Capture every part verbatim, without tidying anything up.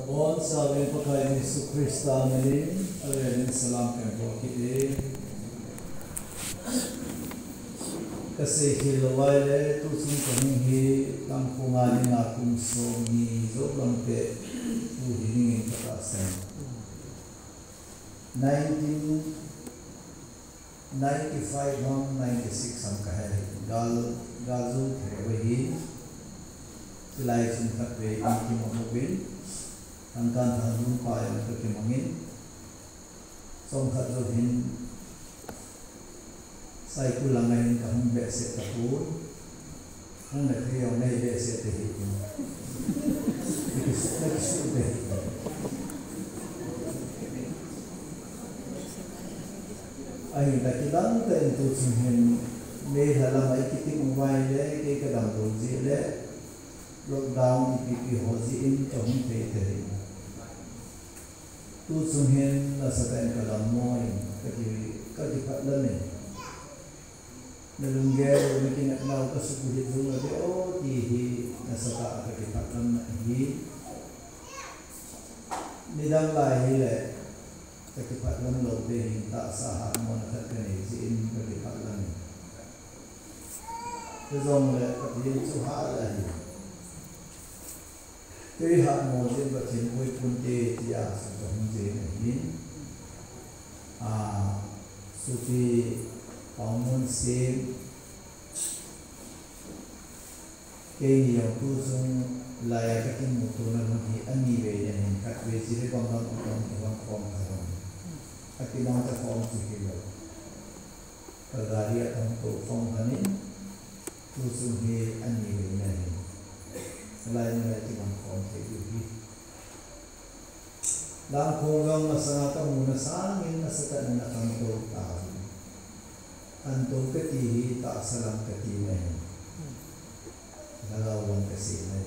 Abonchauvin Pakai Jesu Christa minin, avelin salam kahin bol kit e. Kasei khel lou ahile, tuchung kahung hi, Tangkhul a dinga kum som ni jou lang te, tu hi dingin katahsan. Nineteen ninety-five ham, ninety-six ham kahe, gal, gal jong thei uve hi. Chulai chun khatvei in kimang uvin, Thangkan Thanglun pa jong kakimangin, chomkhat jou hin Saikul langa hin kahung behseh tapon. Hung na thei jong nahi behseh tahih in. Nakisuh, nakisuh tahih in. Ahinla kidang tah in tuchung hin meilha lama ikitim uva ahile, kei kadamlou jeh le, lockdown ipi ipi ho jeh in kahung thei tahih in. Tuchung hin nasatah in kadammo in, kaki, kakiphatlam in. Nalunggel u, nakinepnau kasuh u hi jong nate o, ti hi nasatah a kakiphatlamna ahi. Nidang lai hile, kakiphatlam lou te hin tahsa hatmona khat kanei jeh in kakiphatlam in. Chujongle Pathen chu hah ahi. Kei hatmo jeh in Pathen boipon te tia chu kahung jeng ahin. A, sopi Paomunsem, keini jong tuchung laiya kakimutona lhon hi anivei ahin, khatvei Jiribam lam a kahung kihon khom kha jong, akimangcha khom chu hilou. Ka gari a kahung tou khom khan in, tuchung hi anivei ahin. Alai mun a kimang khom thei diu hi. Langkhong jong masanga kamuna sangin nasatah in nakhangtou tauvin. Khantou kati hi tahsa lam kati ahi. Lhagao lam kasei ahi.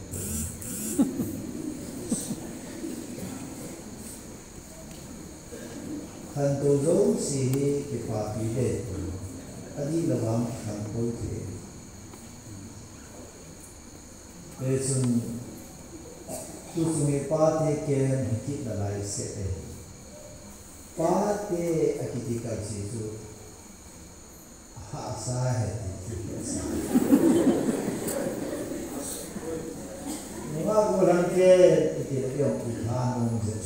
Khantou jouse hi kipapi deh. Adih lou vang khantou thei. Hichun, tuchung hi pate camp hikit nalai seh ahi. Pate akiti kal se chu, ahahsa ahi ti chu hahsa. Nungah gollhang te, iti le jong itha nom jeh.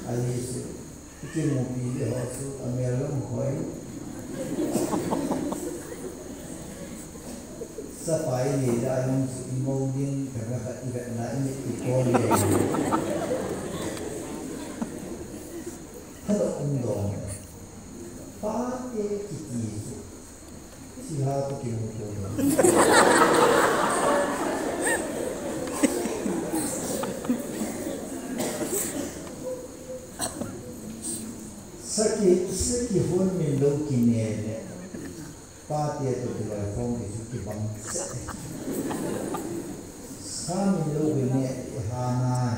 Ahi chu. Ikimupi le ho chu amel jong hoi. Chapa inei le jong chu imo ding themkhat ivetna imit ikol le. Halo um dong. Pate kiti chu. Thilha toh kimuto lou. Saki, saki hon min lou kine le. Pate toh kiloi khom ti chu kibang seh. Sa min lou kine iha nai.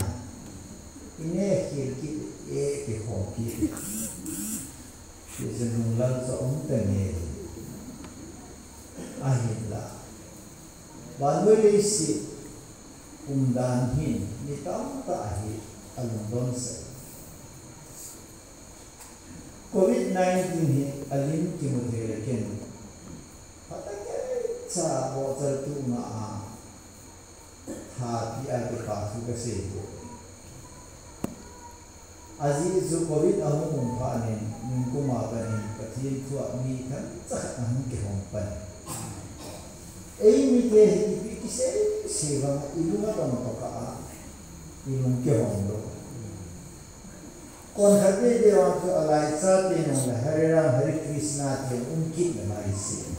Ine khel kit e kikhom kit. Hichun lunglal chu um tenge. Ahinla, vannoi leiset umdan hin mi tamtah hi alungdon sah. Covid nineteen hi alim kimu thei le ken, phatah keicha bohchal tu nga a, thapi a kipa thu kasei poi. Ajeh chu Covid ahung um phat in, ningkum a pat in Pathen thu a mi themcha khat ahung kihong pan. Eimite hi ipi kisei sei vang a, ilung adong tokah a, ilung kihong lou. Konkhat veve vang chu alaicha te nung le Hare Ram, Hare Krishna te um kit le mai se.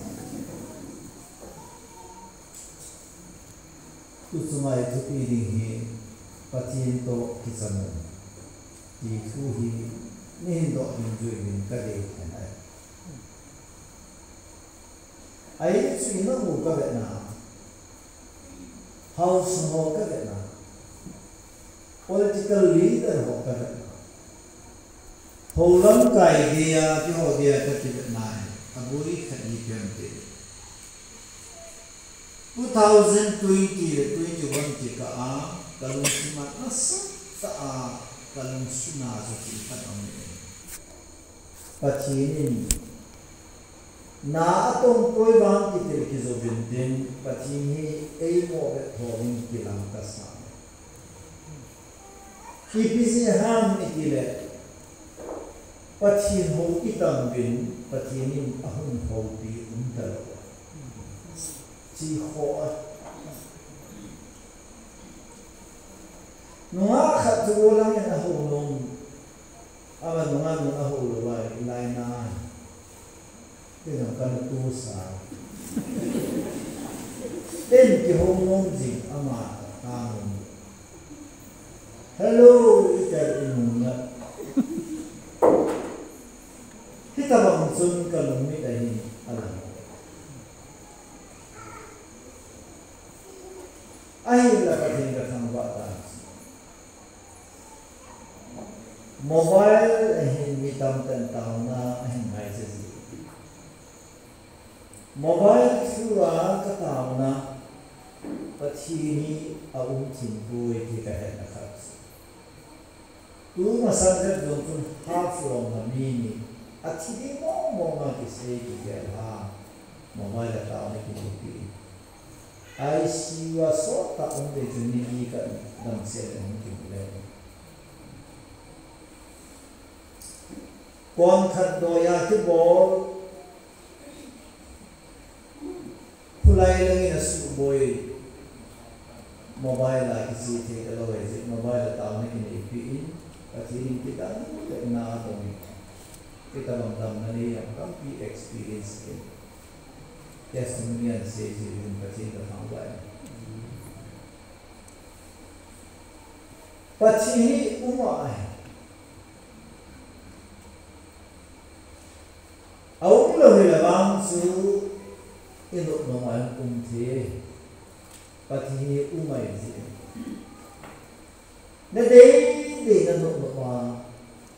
Tuchunga ithupi ding hi Pathen toh kichan un ti thu hi neihin doh ding jui in kadei khen ahi. Ahi chu inam u kavetna, haosa ho kavetna, political leader ho kavetna, hou lamkai geiya, keiho geiya kakivetna hi, aboi khat hi ipi ham itile, Two thousand twenty le twenty-one kikah a, kalungthim a nasatah a, kalungsuna chu thil khat aum e. Pathen in, na atong poi vang kitil kijouvin tin, Pathen hi eimo vetho in kilang kasa. Ipi jeh ham itile, Pathen hou itam uvin, Pathen in ahung houpi umtalou. Chi khoh a. Nungah khat chu lang in ahou nom. Ama nungah nun ahou lou a, ilaina. Kei jong kana tosa. Ten kihou nom jing ama ta nom. Hello, itel inung na. Hitabang chun kalungmit ahin alang. Ahinla Pathen kathangvah tan. Mobile ahin mi tamtah in taona ahin ngaicha ji. Mobile through a kataona Pathen hi aum thim poi ti kahetna khat. Tu masang jep jong chun half lom na mi ni athi ding mong mong a kisei kigel a mobile a taona kineipi. I C U a sot tah um tei chun ni li khat damsel in hung kimu le. Kom khat doiya kibol, khulai lang in asuhboi, mobile a kiche thei talou ahi jeh, mobile a taona kineipi in, Pathen in kidang le na adong in, kitabang damna nei a tampi experience in. Testimony ahin sei jeh in Pathen kathangvah e. Pathen hi um ahi. Aum lou hile vang chu inop nom a um thei. Pathen hi um ahi jeh in. Nadei dei nanop nom a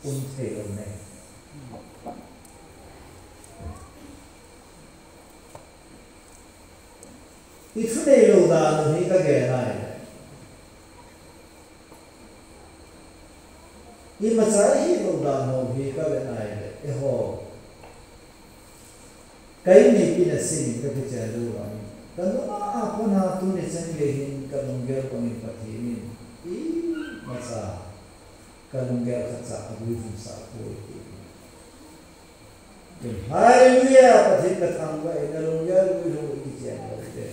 um thei lou ne. Ithunei lou dan u hi kagel nai. Imacha ihi lou dan u hi kagel nai le. Eiho. Ka inneipi na sin in kakichen lou vang. Kanung a kona tuni chan gei hin kalunggel bangin Pathen in. Imacha. Kalunggel khatcha aguilhung sah poi ti. Hallelujah, Pathen kathangvah e, nalunggel guilhung u kichen lou te.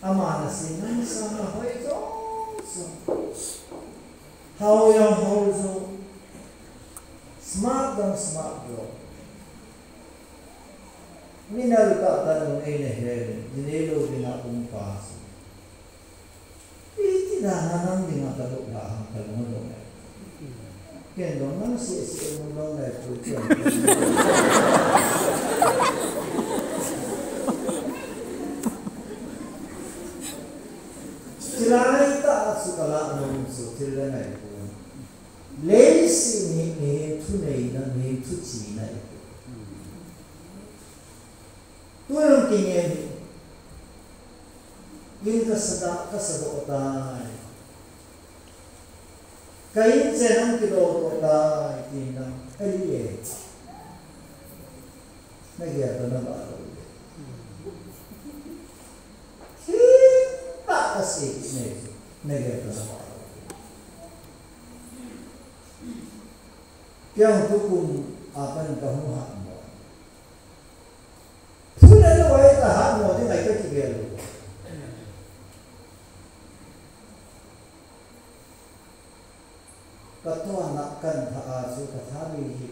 Ama nasin, nasana hoi jo, so. Hao jong hao jo. Smart jong smart jo. Mi nal tahtah nung eina he, jinei lou dinga um pa chu. Iti dan a nang dinga kalung la ham kalung adong e. Ken jong nang seh seh nung dong le pui ken. Chilai tah chu kala nung chu thil le ngai pon. Leiset hi mihem thuneina, mihem thuchina ahi. Tun jong kingen hi. In kasa da, kasa doh tai. Ka in chen hung kidoh doh tai, tin lang. Ahile. Nagel toh nabah lou. Thil tah kasei kit nei. Nagel toh nabah lou. Kei jong tukum a pat in kahung hat mo. Thu le lo ai kahat mo ding ahi kakigel lou. Katohna kantha a chu katha lui hi.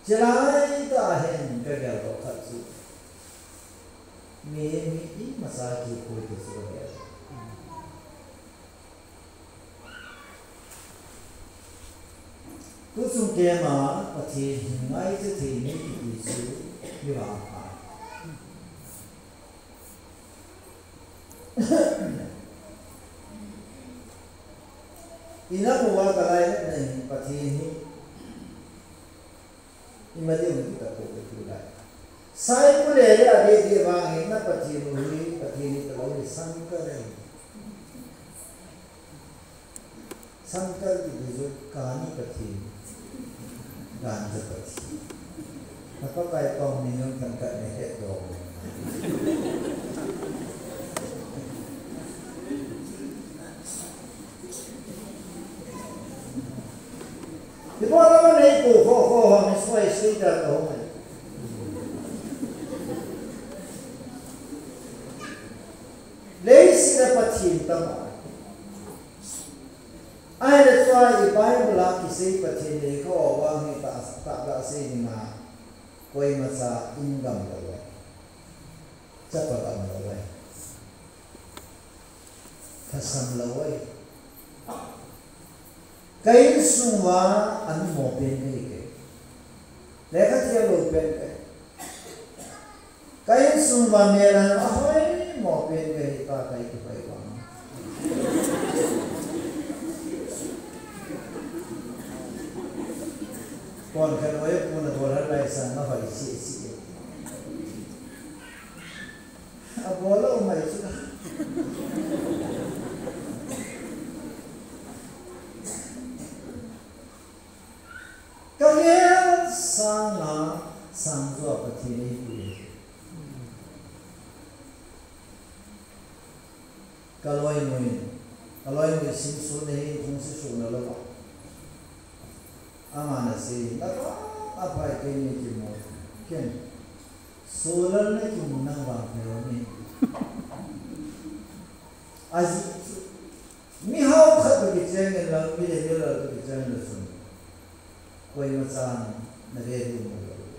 Chilai tah a hin kagel doh khat chu. Mihem hi imacha kipui ti chu kagel. Tuchung kema Pathen hin ngaicha thei nei kiti chu mi vangpha. Ina mu a kalai na hi Pathen hi. Ima ding kita ko ko tu lai. Sai ku le le a de de vang hi na Pathen u hi, Pathen hi ka lo hi sang ka le. Sangkal ti bizu kani Pathen. Ganja Pathen. Napa kai pau ni yong tangkat ne he do. Ibo na ma nei ko ko ko ho mi soi sui da ko ho. Leiset a Pathen tama. Ahile chua i Bible a kisei Pathen lekhabu vang hi ta, tahbeh a sei dinga, koimacha in gam lou ahi. Chapa gam lou ahi. Thasam lou ahi. Ka insung uva an mo pen kahi kei. Lekha thiem lou pen kahi. Ka insung uva mel a hoi mo pen kahi, pa kai tu pai vang. Kon kan oi pu na bol hal lai san na hoi si si. A bol lo mai chu. Ka ngel sanga sang jua Pathen ei pui. Ka loinu, ka loinu Simson hi thung si su na lo. Ama na si, na ba, a pai ke ni ki mo. Ken. Solar na ki mo nang vang pe ni. Aji. Mi hao khat toh kicheng in lang, mi le mi lal toh kicheng in lang chun. Koimachan na ve ding umlou.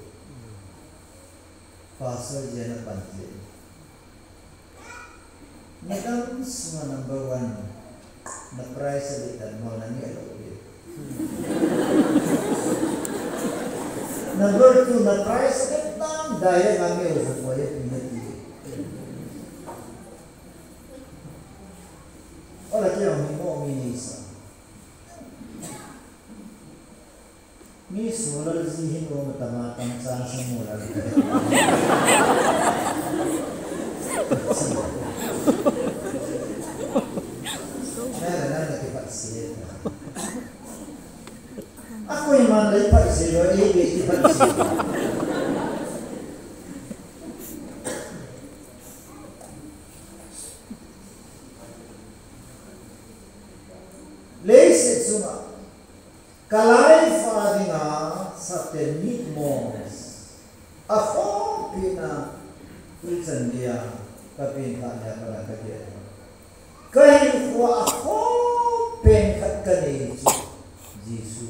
Pastor jia na pan jia. Midang sunga number one. Na price a di tan mo na ni alo di. Number two, na price a di tan dai na mi usa ko ye pi na ti. Ola kei a mi mo mi ni sa. Mi solar ji hin o ma tama tam chang sa mo la. Na na na na ki phat si. A koiman lei phat si lo, ei be ki phat si. Leiset chunga ka life a dinga Satan mitmo a khompi na tuichan dia ka pin kha nia ka la ka dia. Ka hinkho a khompen khat ka nei chu Jesu.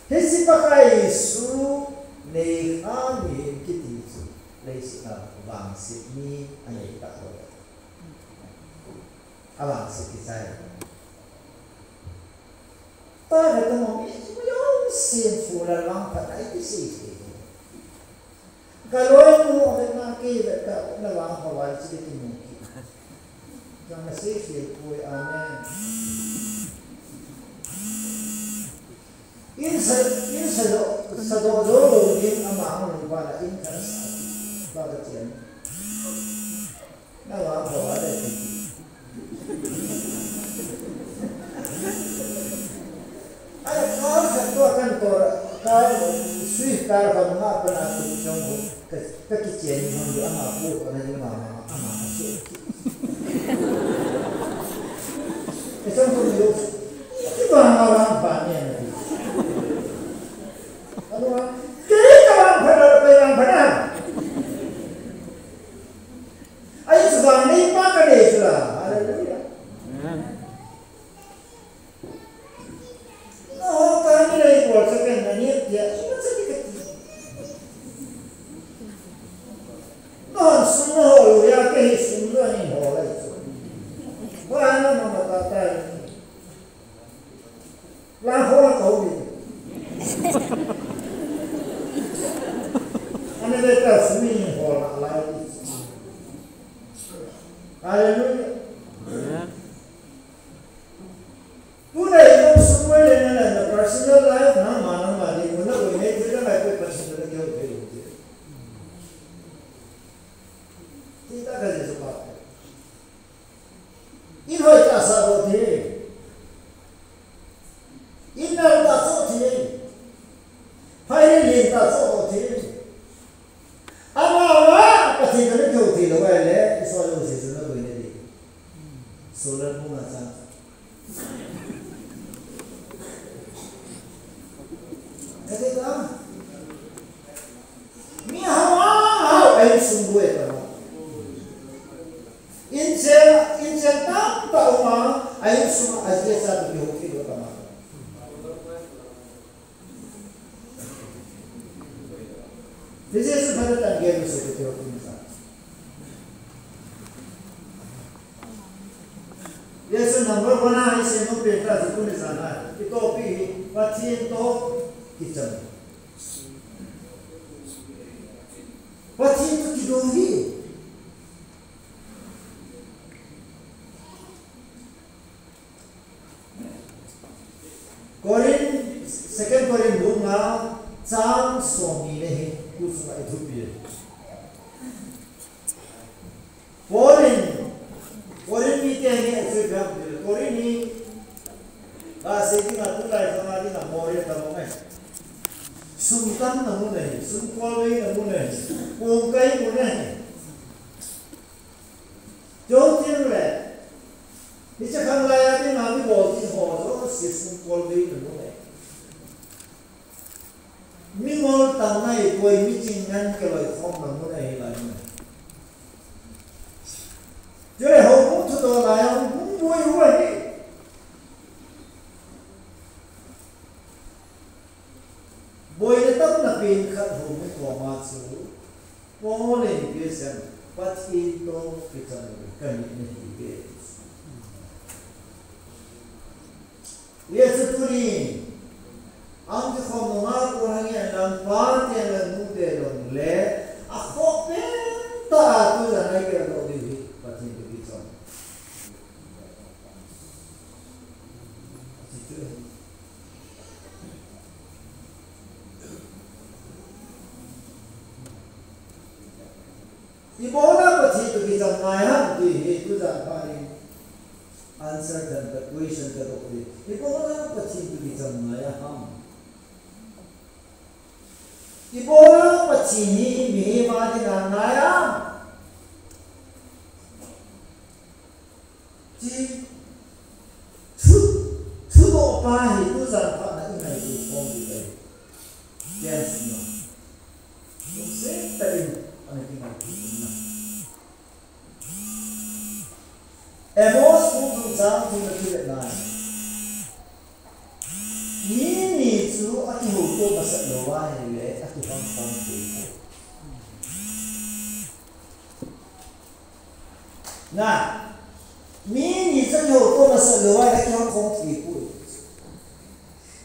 Hiche Pakai Jesu nei kha mihem kiti chu leiset a vangset mi anei talou. Avangset kichai. Ta ve ta mo mi, mi jong sin fu la lang pa tai ti si si. Ka loinu a vetna kei vet ta na vang hawai chi ki mu ki. Jong na sei sei poi, amen. In sa, in sa do, sa do do lo din ama ang lu ba la in ka sa. Ba ka tian. Na vang hawai le ti. Ai, car khat tua kan tor, car, Swift car khat nga pa na tu chong ho, ka, ka kichen ni hon ama pu ko na ni mama, ama ka su. E chong ko ni lo, ki ba nga ba ba ni na ti. Ano ha? Kei ka ba ba na, ba ba na. Ai, chu ba ni pa ka ni chu la. Hallelujah. Amen. Naho ka ni lei bol sa ken na ni tia, ima sa ti ka ti. Naho sum naho lo ya ke hi sum lo ni ho lai chu. Ba na ma ma ta ta. Tuna i um sung le na, na personal life nangma nangma ding, na koi nei thei, na koi Pathen na kihou thei lou. Ti ta ka Jesu pa. In hoi ta sa lou thei. In nal ta so thei. Phai lin ta so lou thei. Amavang Pathen na kihou thei lou ahile, i so lou se su na koi nei ding. Solar pump a chang. Ka ti ta. Mi hao a hao a insung boi ta. Inchen, inchen tamtah um a, a insung a jesa tu kihou thei lou ta. Hiche chu phatah in gel u seh kati ho kum sa. Hiche chu number one a hi seinom pen ta chu tuni chan a. I topic hi Pathen toh kicham. Pathen toh kidou hi. Corinth, Second Corinth bung nga chang som ni le hi, tu sunga i thupi. Paul in, Corinth mite nge a chu biang ti le, Corinth hi, ba se dinga tulai khang a dinga more ta mo ngai. Sum tamna mun ahi, sum kolvei na mun ahi, kong kai mun ahi. Chutile, hiche khanglai a dinga mi bol ti ho jouse sum kolvei na mun ahi. Mingol tang nai koi mi ching ngan ke loi khom na mun ahi lai mun ahi. Chule houbung thudoh lai a hung boi u ahi. Boina tamna pen khat hung koma chu, Paul in Christian, Pathen toh kicham kani nahi ve. Hijeh chun tuni, ang kikhom nunga kon hangin lam pa te le nu te long le, akhoh pen tah a tujan a igel doh diu hi, Pathen toh kicham. Ibola Pathen toh kicham ngai ham ti hi tujan pha in answer dan ka question kadoh di. Ibola Pathen toh kicham ngai ham. Ibola Pathen hi mihem a dinga ngai ham. Ti thu, thudoh pa hi tujan pha na i ngaitu khom diu ahi. Tian sina. Lungset tah in ana kingaitu na. Amos bung thum chang thum na thum le nai. Mi ni chu akihoutoh masat lou ahile akihong khom thei. Na, mi ni chu akihoutoh masat lou ahile akihong khom thei poi.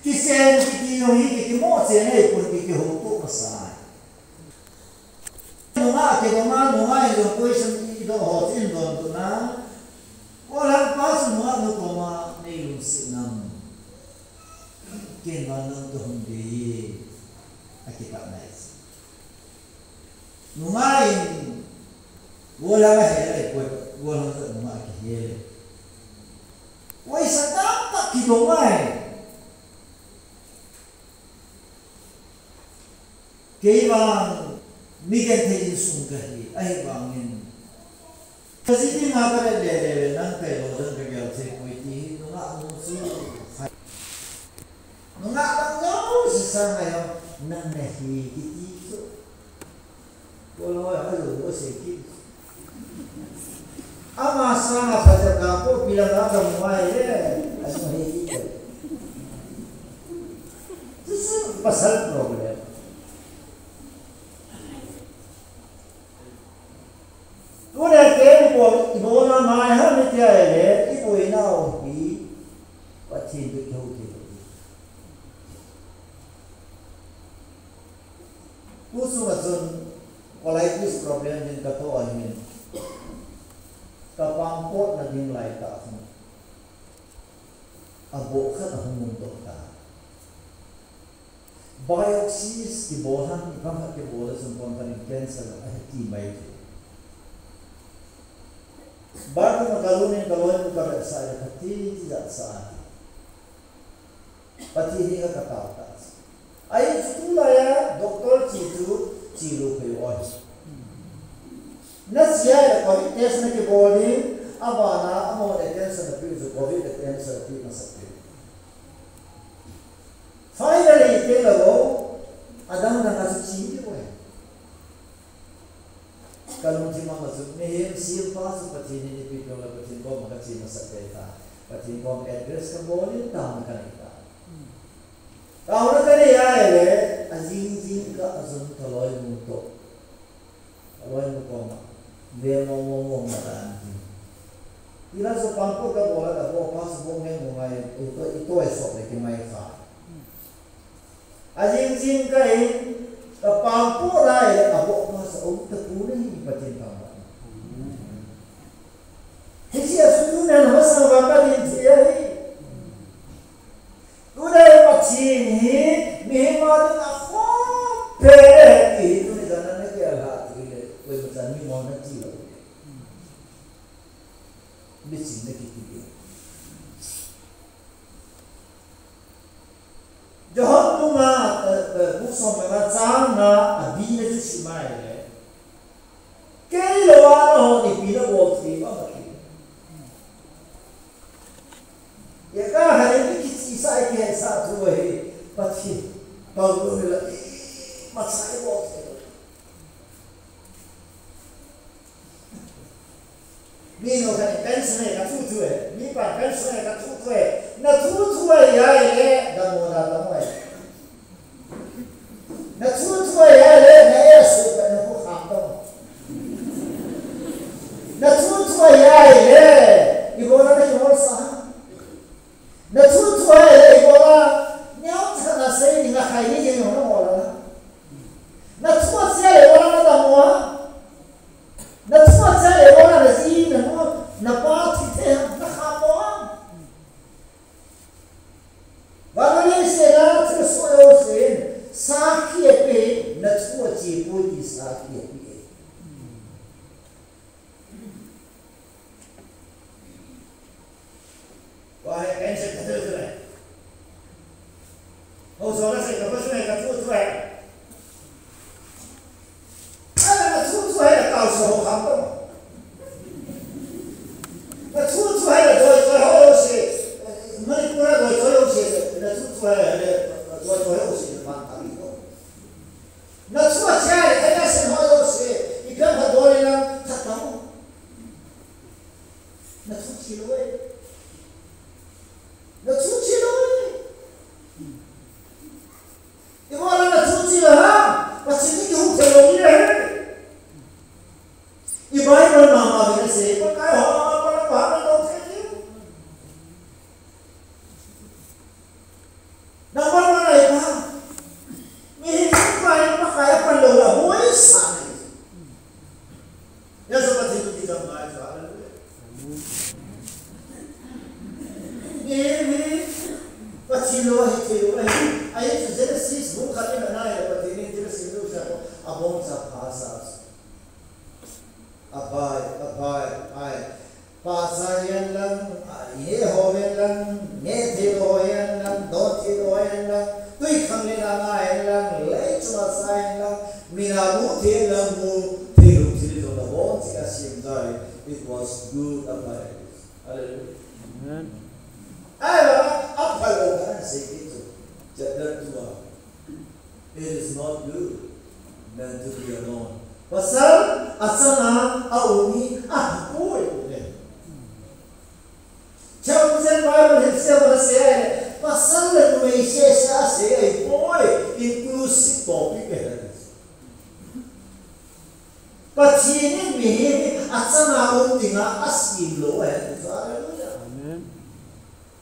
Kichen kiti jong hi kikimo chen ahipon, kihoutoh masa. Nungah kidong a, nungah in jong question i doh ho chu in donbut na. Golhang pa chu nungah nu koma nei lungset nam. Ken vang nang toh hung dei e, akitah nai chu. Nungah in golhang ahel ahipoi, golhang toh nungah akihel e. Poisa tamtah kidong ahi. Kei vang mi genthei insung kahi, ahivangin kaji dinga kale le le le nang kailou jong kagel thei poi ti hi nungah nu chu. Nungah lang jouse sanga jong nang nahi kiti chu. Golhang ho jong ajou jong sei kit. Ama sanga phatecha ko pilang a kamu ahile, anu hi hi. This is pasal problem. Tuna kei bol, ibol a ngai ham iti ahile, iboinau hi Pathen toh kihou thei lou. Tu sunga chun colitis problem din katoh ahin, kapang potna ding lai tah chun. Aboh khat ahung um doh ta. Biopsies kibol a, ipi ham khat kibol a chun kon khat in cancer ahi ti mai thei. Bar khat a kalhun in kaloinu kavetsah le Pathen tijat sah ahi. Pathen henga katao ta. Ahin chu tulai a doctor che chu che lou phei u ahi. Nache a le covid test nakibol ding, abana amahon attention napeh u chu covid attention napeh masat ding. Finally, te lou, adang dang a chu che ding u ahi. Kalungthim a chu mihem sempa chu Pathen in eipeh peh le Pathen koma kache masat kei ta. Pathen koma address kabol in taona kanei ta. Taona kanei a ahile, ajing jingkah a chun kaloinu toh, kaloinu koma, ve mo mo mo mo dan ti. Tila chu passport kabol a, aboh passport ngen mo ngai, ito, ito e sop le kimai kha. Ajing jingkah in, ka passport a ahile, aboh passport um tapon ahi Pathen thangvah. Hiche a chu tunin masang uva kadin thei ahi. Tuna Pathen hi, mihem a dinga khophe ahi ti hi, tuni chan a nagel lha thei le, koima chan mimon nati lou. Miching nakiti. Johan bung nga, eh, eh, bung som le nga chang nga, a B na chu sim a ahile. Kei lou a nahon ipi nabol thei uvam ati. Hia kahin kichesah, kihetsah thu ahi, Pathen. Paul in la, imacha ibol thei lou. Mi neo khat in pension e kathu thu e, mi pan pension e kathu thu e, nathu thu e ahile, damo da damo e. Nathu thu e ahile, na e su pa na khu kham damo. Nathu thu e ahile, ibola na ihol sa. Nathu thu e ahile, ibola, neo cha na sei ni na khai ni je no na mola. Nathu a che le ibola na damo a. Nathu a che le ibola naji, nanu, napa thi thei ham, nakha mo ham. Vannoi leiset a thilsoh jousen, sakhi apei, nathu a che poi ti sakhi apei. Wa he, kahin sei kathu thu e. Ho so na sei ka pa su ne kathu thu e. Ana nathu thu e na kau so ho kham to. Nathu thu e na doi doi ho se. Manipur a doi doi ho se. Nathu thu e na doi doi ho se na man ta mi ko. Nathu a che le, kei a sen ho jouse, ipi ham khat bol inlang, khat bang. Nathu che lou e. Nathu che lou e. Ibola nathu che lou ham, Pathen in kihou thei lou ding ahi. I Bible mama vin asei, Pakai ho mama pa na pa na lou thei ding. Number one ahi pa. Mihem pa in Pakai a pan lou la boi sa nei. Hijeh a Pathen in kijam ngai chu, hallelujah. Mihem hi Pathen lou ahi thei lou ahi. Ahi chu Genesis bung khat in ana le Pathen in Genesis lou sa ko abon sa pha sa. Abai, abai, ai. Pahcha hihen lang, a, ihet ho hihen lang, neh thei lou ho hihen lang, don thei lou ho hihen lang, twikhanglen a nga hihen lang, leichung a sa hihen lang, min a mu thei lang, mu thei lou thil jong abon cheh a sem tai. It was good, abai. Hallelujah. Amen. Ai, aphal lou khat asei kit chu. Chapter two a. It is not good man to be alone. Pasal achanga aum hi apha poi, amen. Chang chen Bible hin seiya asei, pasal le numei seseh asei ahipoi, inclusive topic ahi. Pathen in mihem hi achanga um dinga asem lou ahi. Hallelujah. Amen.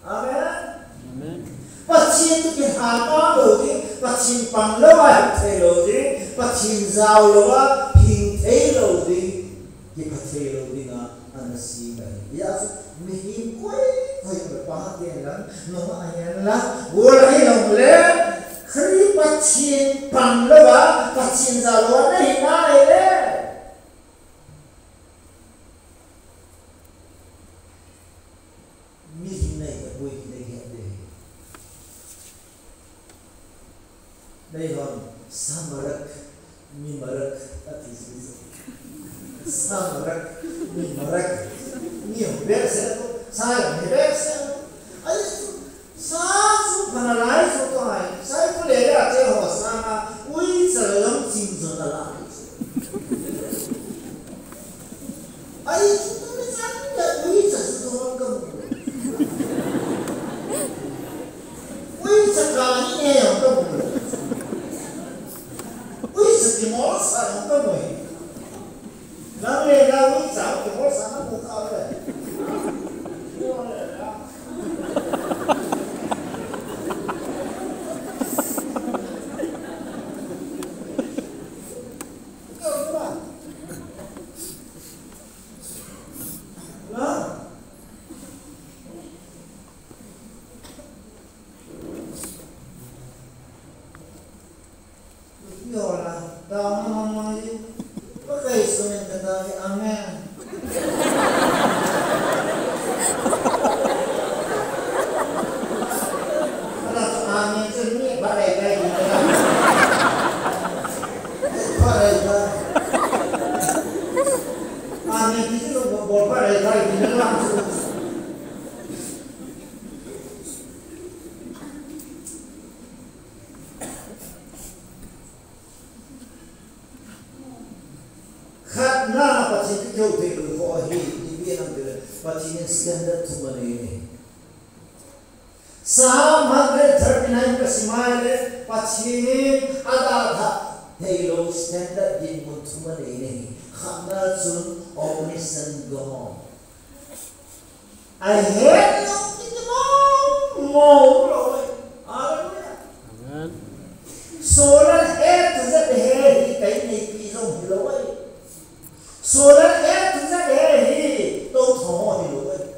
Amen. Amen. Pathen toh kilha pang lou ding, Pathen pang lou a hithei lou ding, Pathen jao lou a hing thei lou ding, kipha thei lou dinga ana sem ahi. Hijeh chun mihem koi koi pa te Nung ahian la, gol ahi long le, Khri Pathin pang lo va, Pathin ja lo na hi na hi le. Mi hi nei ka bui ki nei hi de. Dei hon, sa marak, mi marak, ati si. Sa marak, mi marak. Mi hon ber se, sa hon ber se. Ai, sa su pana lai su to ai. Sai ko le ya che ho sa na, ui sa lam chim zo na la. Ai, tu tu ni sa ni ya, ui sa su to ka mu. Uicha kani e jong ka mu. Uicha kimolsa jong ka mu. Nang le na uicha kimolsa na mu kha le. Yola, tao na mong mong ji. Pakai sunin ka tao hi, amen. Ala tu amen tu ni, ba dai dai ni. Ba dai dai. Amen tu tu bo ba dai dai ni na. Khatna Pathen kithou thei lou kho ahi, ipi ham itile, Pathen in standard thum anei ahi. Psalm hundred thirty-nine kasim a ahile, Pathen in adalhah thei lou standard dinmun thum anei ahi. Khatna chun omniscient God. Ahet lou kiti mong mong lou. Hallelujah. Amen. Solar A to Z he hi kahin neipi jong hilou ahi. Solar A to Z he hi tou thong ho hilou ahi.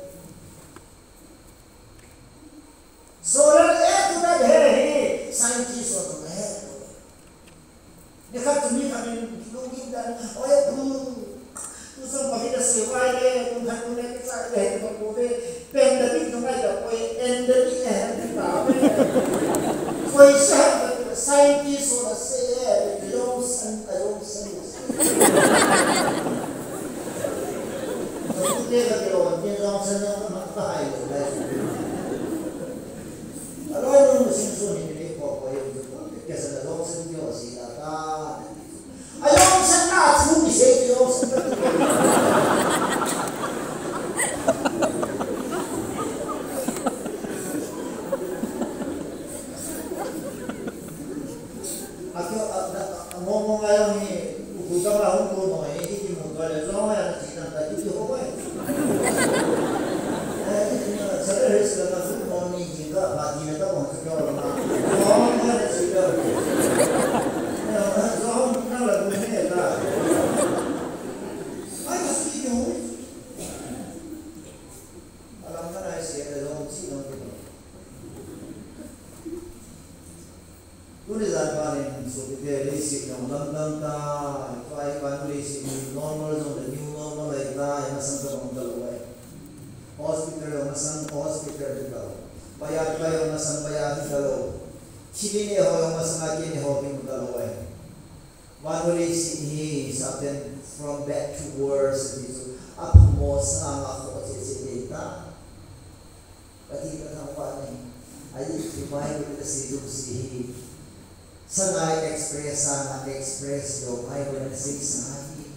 Solar A to Z he hi scientist ho toh ahet lou ahi. Nikhat chu mi khat in lungkim dan, oi, pu, tu song pa hi da se vai le, kum khat kum le, ki sa le, he, pa pu ve, pandemic tu ngai da, oi, endemic le, he, ti ta ve. Koi sa, scientist ho la se, he, ti yong san, a yong san, yong san. Tu te ka ke lo, ke yong san, yong san, ma ka hai lo, lai. A lo, yong san, so ni, ni, ko, ko, yong san, ke sa, yong san, yong san, la, ta. Ayong sen na thu mi sei ti yong sen na. Ato a, a, a, mo, mo nga yong ni, u, u, ka ma, hung ko, mo, ni, ki, ki, mo, ka, le, lo, ya, na, chi, na, ka, ki, ki, ho, eh. Eh, ki, ki, na, sa, le, res, ka, na, fu, mo, ni, ki, ka, ma, ki, na, ka, mo, ka, ka, ma. Lo, mo, ni, chi, ka. Eh, lo, mo, na, la, bu, ni, ka. Ai, ka, su, ki, ki, ho. Alam, ka, na, ai, si, ka, lo, chi, lo, ki, lo. Tuni jan panin sopite leiset jong lamdang tai, tua hi vannoi leiset hi normal jong le new normal ahitai, masang tabang talou ahi. Hospital jong masang hospital hi talou. Baiya pai jong masang baiya hi talou. Thil inei ho jong masang a kinei ho hi talou ahi. Vannoi leiset hi Satan from bad to worse ti chu aphamo sanga khoh cheh cheh ding tai. Pathen kathangvah in, ahi chu Bible in asei jouse hi. Sangai Express a na express lou Bible in asei sa hi.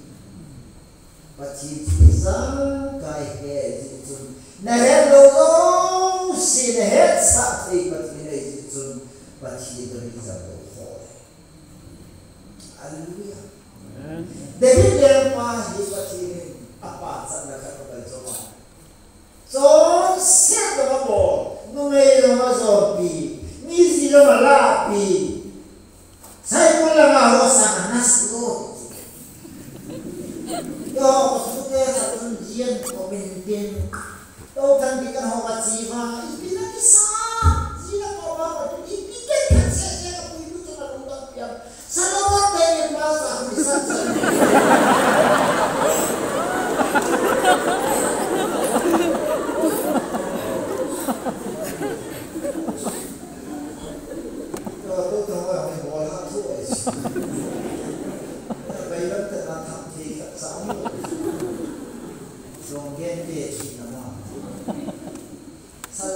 Pathen chu ijakai ahi ti chun. Nahet lou jouse nahetsah thei Pathen ahi ti chun. Pathen toh ijat lou kho. Hallelujah. Amen. David lengpa hi Pathen in apachatna khat abol chu. Chonset jong abol, numei jong ajoupi, mi ji jong alahpi. Saikul langa ho sang anas lou. Yo, sute khat chun jin ko min tin. To kan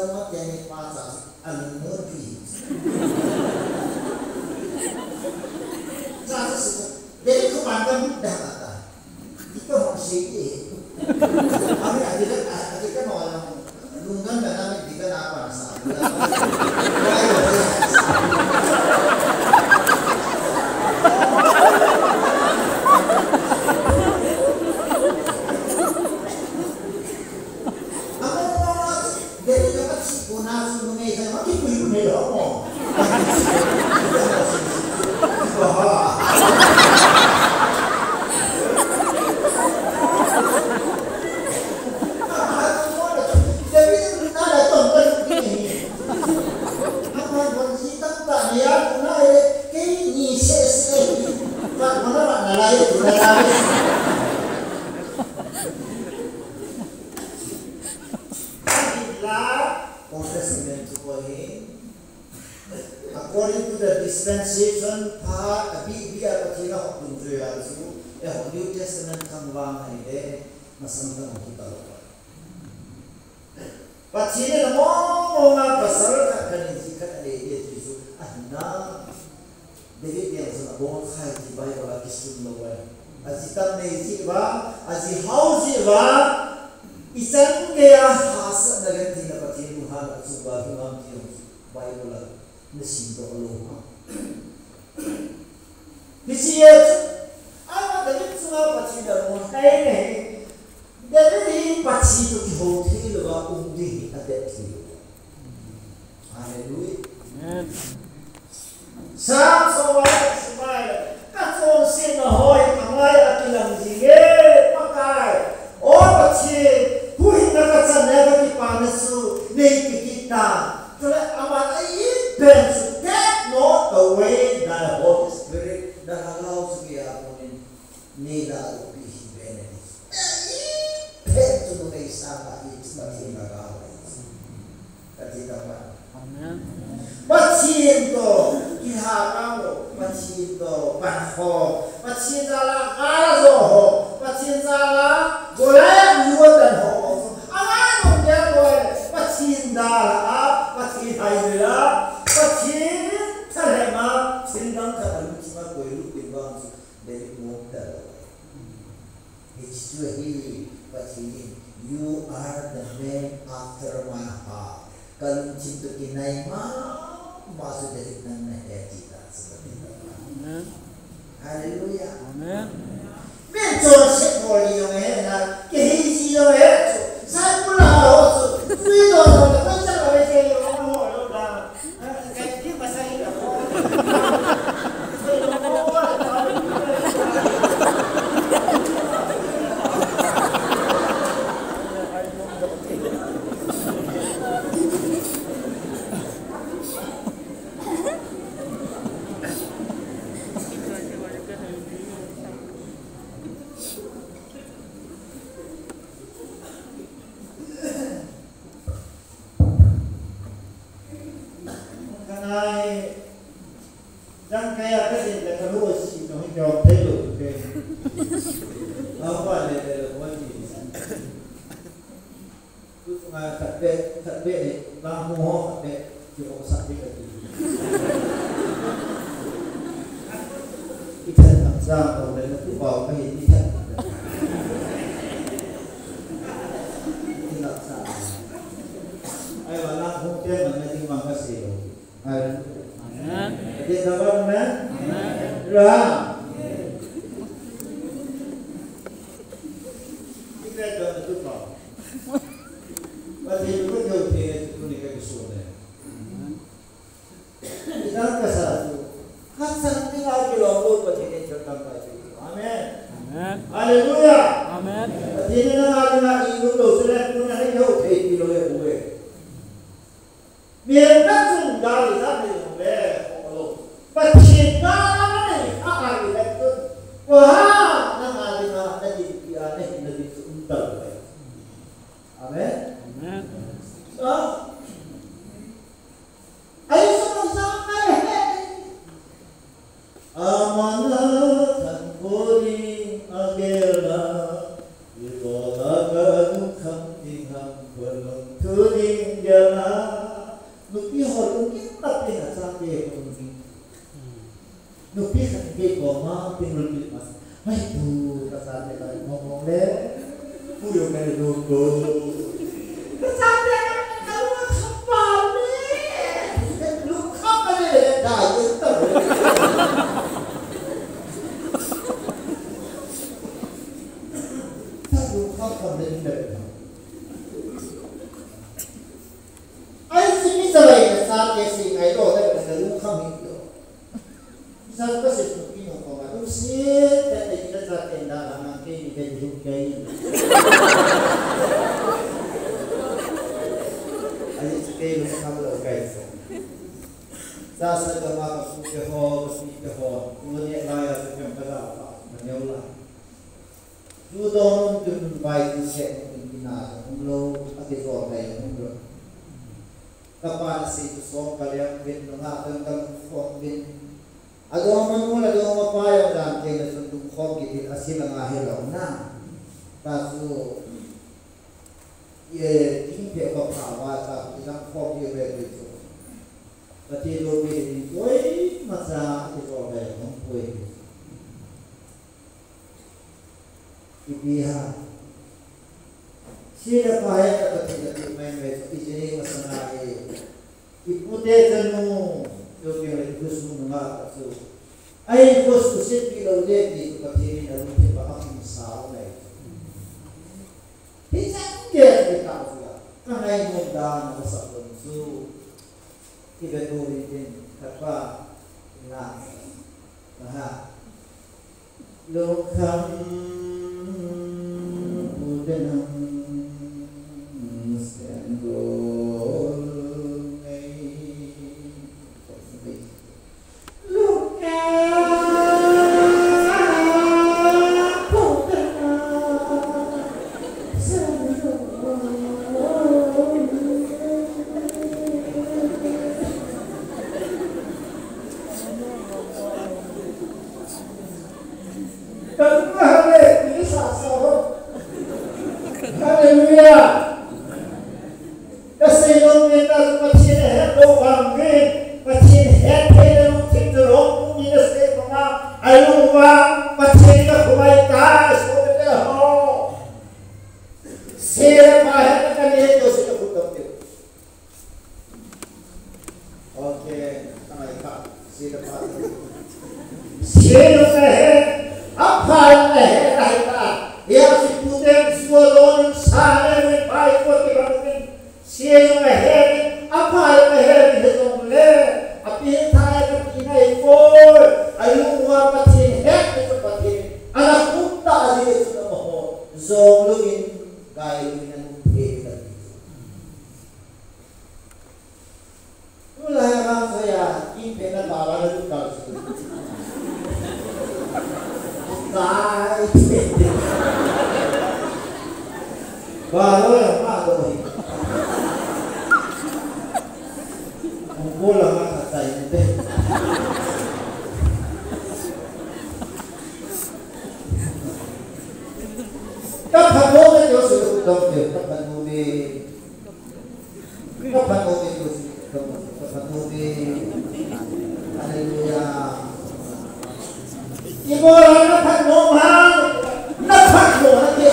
Ama teni pa cha a lungmon pi. Cha cha si. Dei ko pan ka mut da ta. Ito hong si e. Ami ati ka ati ka no la. Lungdon da na mi di ka na pa sa. Old Testament chu ko hi. According to the dispensation, pha, a bi, bi a Pathen a hop dun chu ya chu, eh, New Testament thangvah a hi le, masang ta mo hi ta lo. Pathen in a mong mong a pasal khat khat in ji khat a le le ti chu a hin a. David jeng chun a bol khai ti Bible a kisun lo ai. A ji tam nei ji va, a ji hao ji va, i chan gei a hahsatna le tina Pathen lunghan a chu va hi ngam ti jong Bible a na sim doh lo ha. Hiche a chu, ama David chunga Pathen a lung hai nei. David hi Pathen toh kihou thei louva um ding hi a det thei lou. Hallelujah. Amen. Sa so wa si mai, ka chonsetna ho hi ka ngai a kilang jing e, Pakai. O Pathen, huhhingna ka channa ka kipana chu nei pe kit tan. Chule aman a it pen chu, "Take not away thy Holy Spirit," na Lhagao chu kei a konin nei da loupi hih ve ne. Ei, phen chu numei sanga i chu Pathen Lhagao ahi. Ka ti ta ma. Amen. Pathen toh kilha kang ho, Pathen toh pan ho, Pathen jal a gal a jo ho, Pathen jal a Goliath lu a tan ho. Ama nung dia boi, Pathen jal a, Pathen hai ve la, Pathen thalheng a, thil dang khat a lungthim a koi lut ding vang chu. David mong ta lo. Hiche chu hi Pathen in, "You are the man after my heart." Ka lungthim toh kinai mama chu David nang nahi ti ta chu Pathen. Amen. Hallelujah. Amen. Min chonset bol jong ahi na, kihei ji jong ahi chu, sai pula ho chu, tui do do na, koi cha ka ve che jong ho lo da. Kanai, jang kaya ka din le ka lu si no hi ka thei lo ke. Au pa le le lo wa ni. Tu nga khat pe, khat pe ni, bang hu ho khat pe, ki ho sa pe ka ti. I then tham sa ko le tu pa ka hi i then. I na sa. Ai wa na hu te man na ding mang ka se lo. Amen. Amen. Amen. Amen. Amen. Hallelujah. Amen. Mihem khat chun gal ijat nei jong le, khoh lou. Pathen gal a nei a, a gal i vet tun. Koiha nanga dinga na dinpi a, na hinna ding chu um talou ve. Amen. Amen. Ah. Ahi chu, Amana thanpho ding agel a, ibola kalungkham ding ham, kalungthu ding gel a, Nupi ho lungkim na pi na chate ho lungkim. Nupi khat kei koma, pi nulpi mas. Mai tu ka chate lai mong mong le. Pu yo kai lo ko. Ka chate ka ka lo ka pa le. Lu ka ka le da ye ta. Ta lu ka ka le da. Ai, si mi sa lai na sa ke si ngai lo da na lu kham hi lo. Sa ka si tu ki no ko ma lu si ta te ki sa te na la na ke ni ke lu ke. Ai, si ke lu kham lo kai sa. Sa sa ka ma ka su ke ho, ka si ke ho. Mo ni la ya ke ka la pa. Ma ne la. Ju dong un tun vai tu se un tun ina sa um lo, a ti zo kai um lo. Ka pa na sei tu som ka liam vin, nunga tun ka lung khom vin. A dong ma nu la dong ma pa ya dan ke na sun tung khom ki vin a si la nga he lo na. Ta su, ye, king pe ka pa wa ta, i lang khom ye ve ve tu. Ka ti lo ve ni koi ma cha, a ti zo kai um koi. Ipi ham. Si le pa he ka Pathen ka ti mai mai, i jing masanga e. I pute chanu, yo ke le kusu nunga ka chu. Ai kusu se pi lo le ti Pathen in a lu te pa ka kum sa o mai. Hi chan ke ti ta u ya. Ka ngai mo da na ka sa ko chu. Ki ve ko ri tin ka pa na. Aha. Lungkham u te nang sen gol ngai. Lungkham u te nang sen gol ngai. Ka lung a hale, ti sa sa ho. Hallelujah. Ka sei lou nge ta Pathen a het lou vang nge, Pathen het thei le lungthim le lou ni na sei vang a, a lung uva Pathen ka khumai ta, so te ho. Sei le pa het ka ni to sei ka khut te. Okay, tangai kha, sei le pa. Sei jong ahe, apha jong ahe, ahe ta. Hia si pute sualon sa le le pai ko ti ba tin. Sei jong ahe, apha jong ahe, he jong le. Api tha e ka ti nai ko. Alu wa Pathen he, he jong Pathen. Ana kutta a di he jong ho. Jong lungin, gai lungin, anu phe ka ti. Tulai a vang soh a, kin pen na pa va na tu kal su. Kai. Ba lo ya ma do hi. Ko la ma ka tai ni te. Ka pha ko me yo su do ke, ka pha ko me. Ka phat nom e, ka phat nom e. Hallelujah. Ibola na phat nom ham, na phat nom na ke.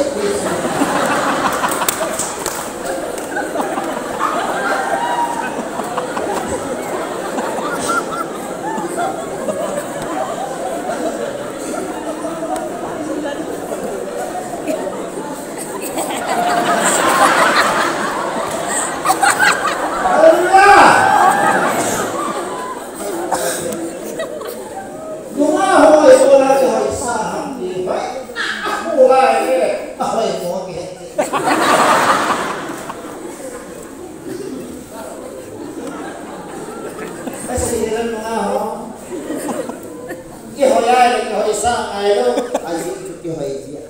Hallelujah! Nungah ho ibola kihoi sa ham ti hoi. Ahoi, ahoi mo ke. Kasi nila nungah ho. Kihoi ai, kihoi sa ai lo. Ai, kihoi dia.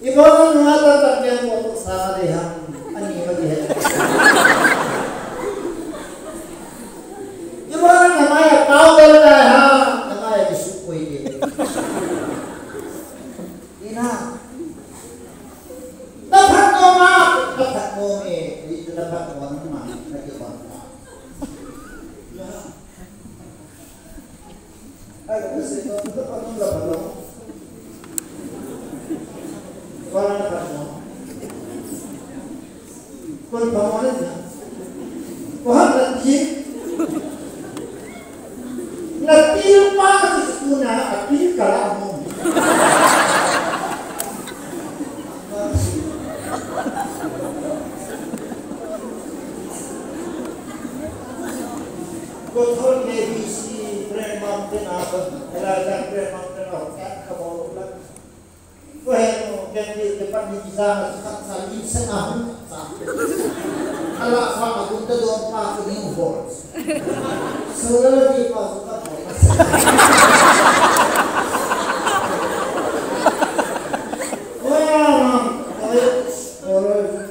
Ibola nunga tah tah keng mo sa de ham, ani ma de. Ibola na mai a pau de na ha, na mai a kisu koi de. Ina. Na phat nom a, na phat nom e, na phat nom a. Ai, ko se ko, ko ko la ba lo. Ko la ba lo. Ko pa mo ne. Ko ha na ti. Na ti pa ti ku na a ti ka la mo. Ko thon ne hi si pre mam te na ko. Ela ja pre mam te na ko. Ka ba lo la. Ko he no, ken di te pan ni sa na sa sa ni sa na hu sa. Ala sa ma kun te do pa ko ni ho. So la di pa so ka pa. Ko ya ma, ko ya, ko ya.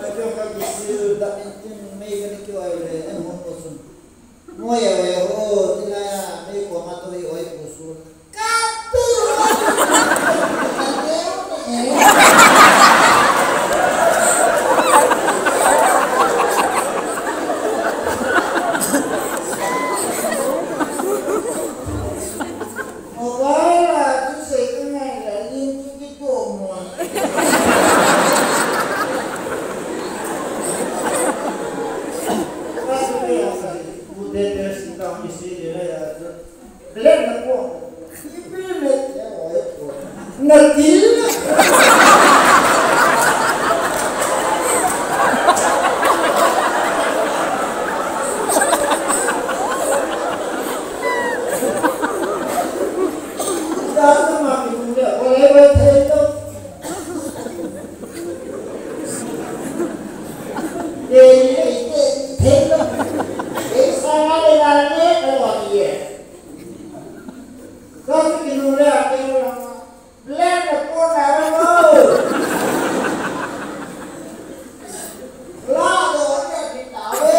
Ai, ko ka ki si da ni tin me ka ni ko ai le, en ho ko sun. Mo ya ya ho, ti la ya, me ko ma to i oi ko su. Ka tu. Mo ba la tu se ka ngai la, yin tu ki ko mo. Ka tu ya sa, ku de de si ka mi si de la ya. Black na po. Black na po. Na til. Sa sa ma ki mun de. Wala ba thei to. Ye ye ye thei to. Ye sa ma le na ne ka wa ye. Ka su ki nu le a ke lo la ma. Black na po na ra lo. La do ne ki ta ve.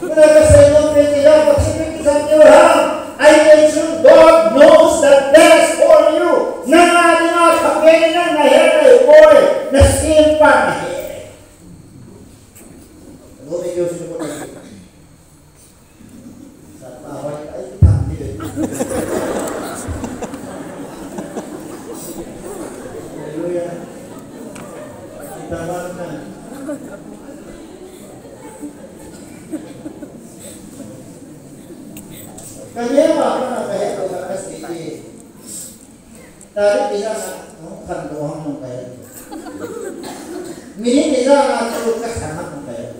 Muna ka sei nom pe ti la, Pathen in kisam diu ham. Ahivangin chu God knows the best for you. Nang a dinga phapen nang nahet nai poi, nasempa nahet. Lo me yo su ko. Sa pa hoi ai tham ni le. Hallelujah. Kita mana? Kami apa pernah kaya tu kat S P T. Tadi kita nak kan doang mong kaya. Mini kita nak tu kat sana mong kaya.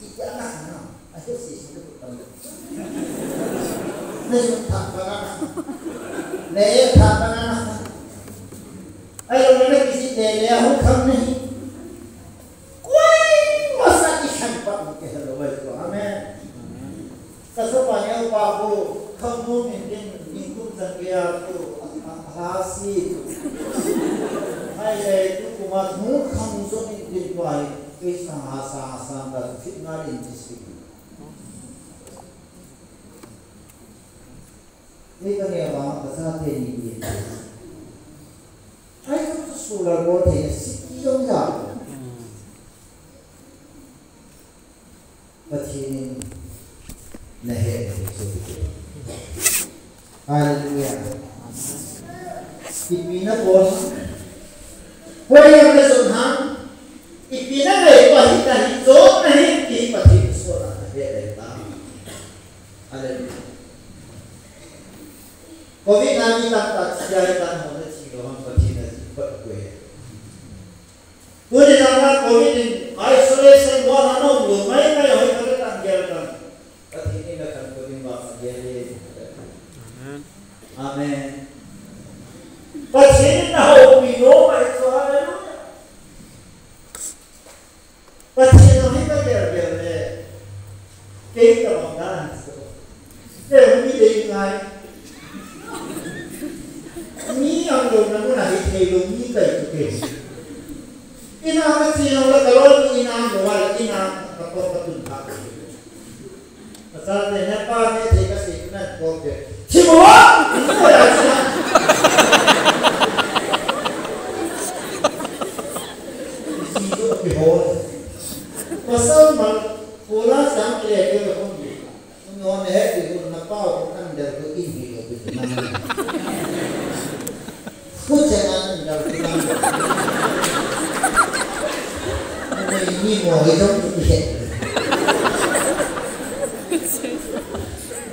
Iti ana khana, ahi si si tu kan. Nei tha pa na. Nei tha pa na. Ai lo na kisi de le hu kham nahi. Koi masa i khan pa ke hello wai ko. Amen. Ka sa pa ne pa ko kham mo min din min kum san ke ya ko ha si. Ai le tu kuma mu kham so min din pai. Krista ha sa ha sa ka fit na din ti si. Ni ka ne ba ka sa te ni ni. Ai ka tu su la ko te si ki yong ya. Pathen in na he na he chu. Hallelujah. Ipi na bol ham? Hoiya na jon ham? Ipi na ngai pa hi na hi jon na hi ti Pathen so na he le ta. Hallelujah. Covid nineteen na ta chia ta mo na chi lo ham Pathen na chi pa ko he. Tuni tana Covid in isolation ward a na um lou mai mai hoi khat a kan gel tan. Pathen in a kan Covid in vang a gel e. Amen. Amen. Pathen in na houpi lou mai chu, hallelujah. Pathen in hi ka gel gel le. Kei ka bang dan so. Te mi dei ngai. Mi ang lo na mo na hi thei lo Ni kai tu ke. Ina ka chi no la ka lo ni ina mo wa ina ka to ka tun ta. Ka sa ne ne pa ne te ka si na ko ke. Chi mo wa. Chi mo ya chi. Chi to ke ho. Pasal ma ko la sang ke ke ko ni. Ngon he ti ko na pau ko under ko in hi ko ti na. Ko che na under ko na. Ni ni mo he jong ko he.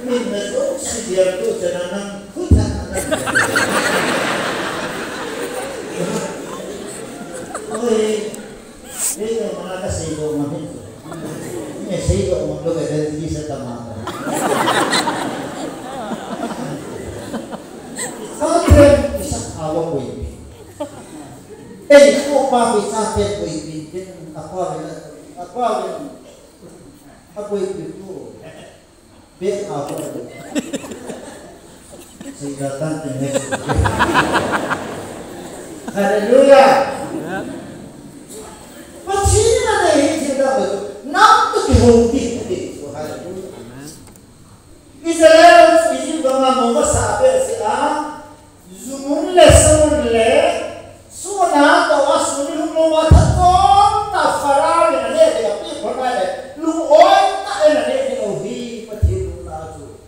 Min na so si dia ko che na na ko ta na. Oi. Ni no mana ka si ko ma hin. Ni sei ko ma lo ke den ti sa ta ma. Sa pen isa awa ko ipi. Ei ko pa ko sa pen ko ipi ken apa wen apa wen. Apa ipi ko. Be a ko. Sing da tan tin he. Hallelujah. Amen. Pathen in anei hi thil dang chu, nam toh kihou ding ati chu, hallelujah. Amen. Israel, Egypt gam a mou masa a peh a si a, jumun le samun le, sun a toh a sun hung lou a that chom tah Pharaoh in aneh ding a peh phot nai le, lung-oi tah in aneh ding u hi Pathen lungna chu.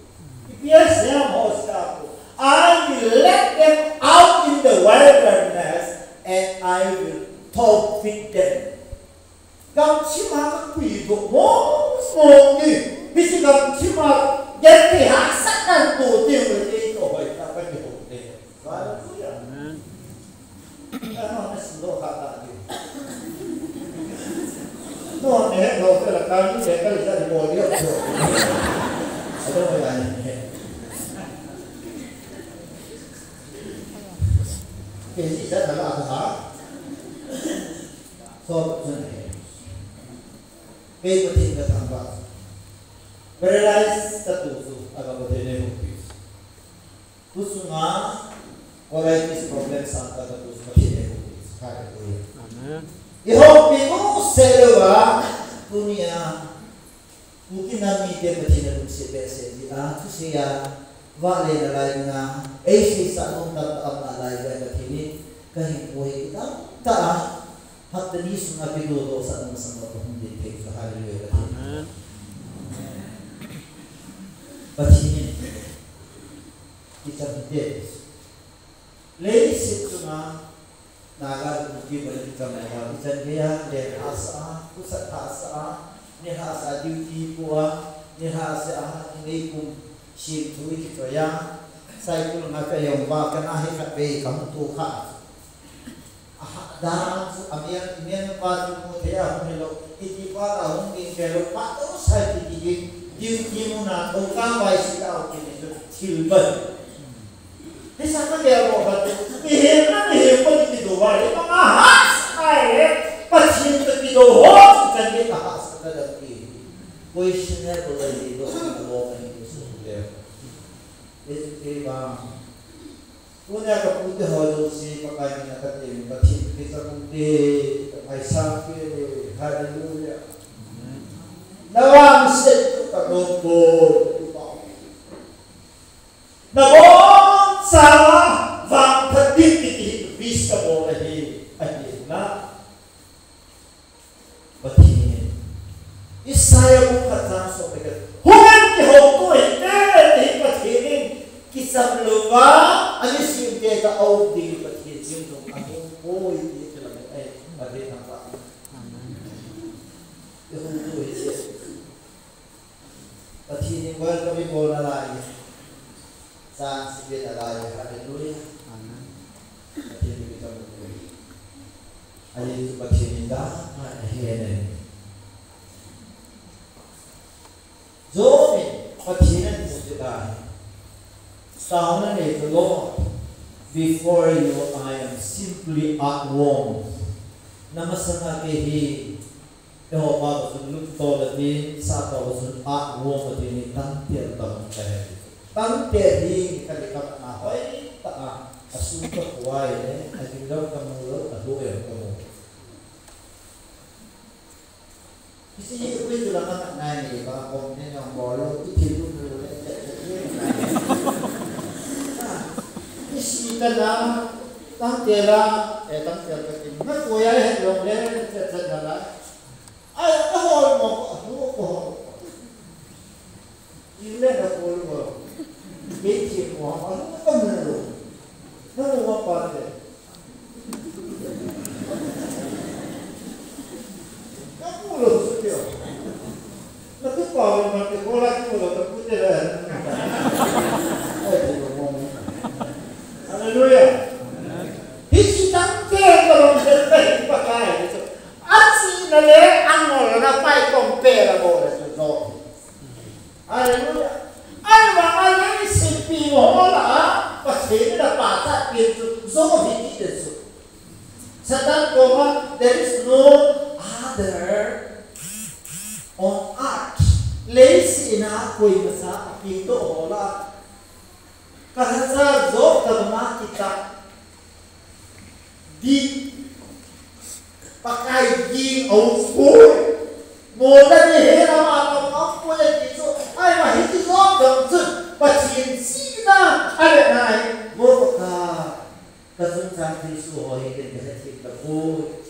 Ipi asei ham Hosea pu. I will let them out in the wilderness and I will talk with them. Gamthim a ka puidoh mong mong ding. Hiche gamthim a genthei hahsatnan toh ding le kei toh hoitah a ka kihou ding. Hallelujah. Amen. Ano, na silo ka ta di. No, ne, no, ka la ka ni, ne, ka li sa di mo di. Ano, ya ni. Ke si sa na la ka. So, so ne. Ke Pathen ka thangvah. Paralyze ka tu su, aga Pathen ne hung pi. Tuchunga colitis problem sang ka tu Pathen in eikou. Hallelujah. Amen. Eikou pi u se lou a, tunia, Kuki nam mite Pathen alungset behseh jeh a, thusei a, vahle nalai dinga, eiseisah nom tamtah aum nalai dinga Pathen in, kahinkho hi kitamtah a, hapta ni sunga kidodohsah nom sanga kahung ding thei chu, hallelujah, Pathen. Amen. Pathen in, Kicham hite. Leiset chunga Naga le Kuki bou le kicham lou a, kichan geiya, len hahsa a, khosat hahsa a, nilhah seh a duty po a, nilhah seh a, nilhah kum sim thu kichoi a, cycle nga ka jong va ka na hi khatvei ka hung tu kha. Aha, dan chu, a mian, mian pa chu mu thei a hung hilou, iti pa ta hung ding kei lou, pa to sai ti ti ding, duty mun a, to ka vai si ta o ki ni chu, thil ban. Hiche ka gel mo khat, mihem na mihem pa ti do vai, pa nga ha, sai le, Pathen toh kido ho, chan ke ka ha sa ka da ki. Questionable le do, ka lo ka ni su le. Hiche ba. Tunia ka pute ho jouse, Pakai min a ka tiem, Pathen toh kicham ute, ka ngaisang ute, hallelujah. Na vangset chu ka nom poi, na boncha a vangphat ding kiti hi wish ka bol ahi, ahi na. Pathen in Isaiah bung khat chang som le khat, hung in kihouto hite, ti hi Pathen in, kicham louva, ani simte ka um ding Pathen jing jong ahung poi, ti hi kilam e, Pathen thangvah. Kihouto hite. Pathen in welcome ibol nalai. Chance ipe nalai, hallelujah. Amen. Pathen in welcome ibol. Ahi chu Pathen in da, ahi ne. Job in Pathen in mu chu da. Taona nei chu Lord, before you I am simply earthworm. Na masanga kei hi Jehovah ka chun luptol atin, sappao ka chun earthworm atin, hi tangtel tah ka hi. Tangtel hi ka ding khat na hoi tah a. Asu ka kuai le, a gilou ka mu lou, a hu em ka mu. Hiche hi ui tu lama ka nai ni ba, bom ne nong bol lou, i thil lu lu le, le, le, le. Isi ka na, tang te la, eh, tang te la ka tin. Na ko ya he long le, le, le, le, la. Ai, a hol mo, a hu ko hol. Ile na ko lu ko. Ke ti ko ha ma ko na lu. Na mo ma pa te. Ka ko lu su ke. Na tu pa ma te ko la ko la ta ku te la. Ai, ko mo. Hallelujah. Hi si tang te ko lo te pa ka. Achihna le angolna pa hi compare abol le chu jo. Hallelujah. Ahivang a leiset pi ho lah a, Pathen in apachat pen chu Job ahi ti chu. Satan koma, there is no other on earth. Leiset a koima cha apengdoh ho lah a. Ka hacha Job tabang a kitah ding, Pakai ging aum poi. Ngol na ni he na ma ka ma poi a ti chu. Ahivang hiche Job dang chun Pathen chihna a le nai. Mo ka, ka chungchang thilsoh ho hi ken ka hethem tapoi.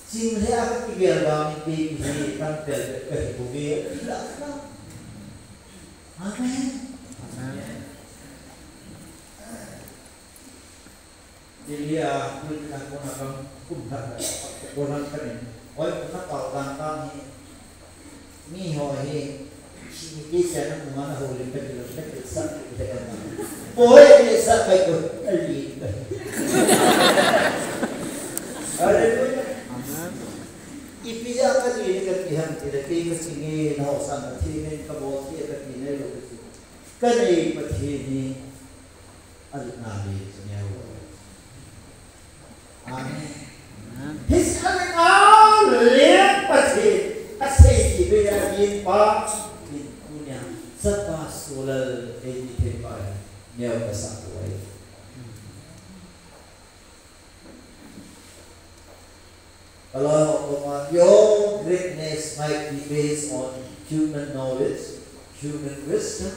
Ching le a ka kigel vang in kei hi tangtel ka hi bou ve. Amen. Amen. Delhi a, pulpit a kona kam kum khat a, kona kanin. Hoi, na pau tang tang hi. Mi ho hi, si mi ti sa na kuma na ho le ka ti lo ka ti sa ti ka na. Poi ti sa kai ko, ali. Hallelujah. Amen. Ipi a ka ti ka ti ham ti le, kei ka si nge na ho san ka ti nge ka bol ti ka ti ne lo ka ti. Ka nei Pathen hi. Amen. Amen. Hiche amen le Pathen asei ti ve a ding pa, in kunia, Sapa Solal ei ti thei pa, neo ka sa ko ai. Allow, your greatness might be based on human knowledge, human wisdom,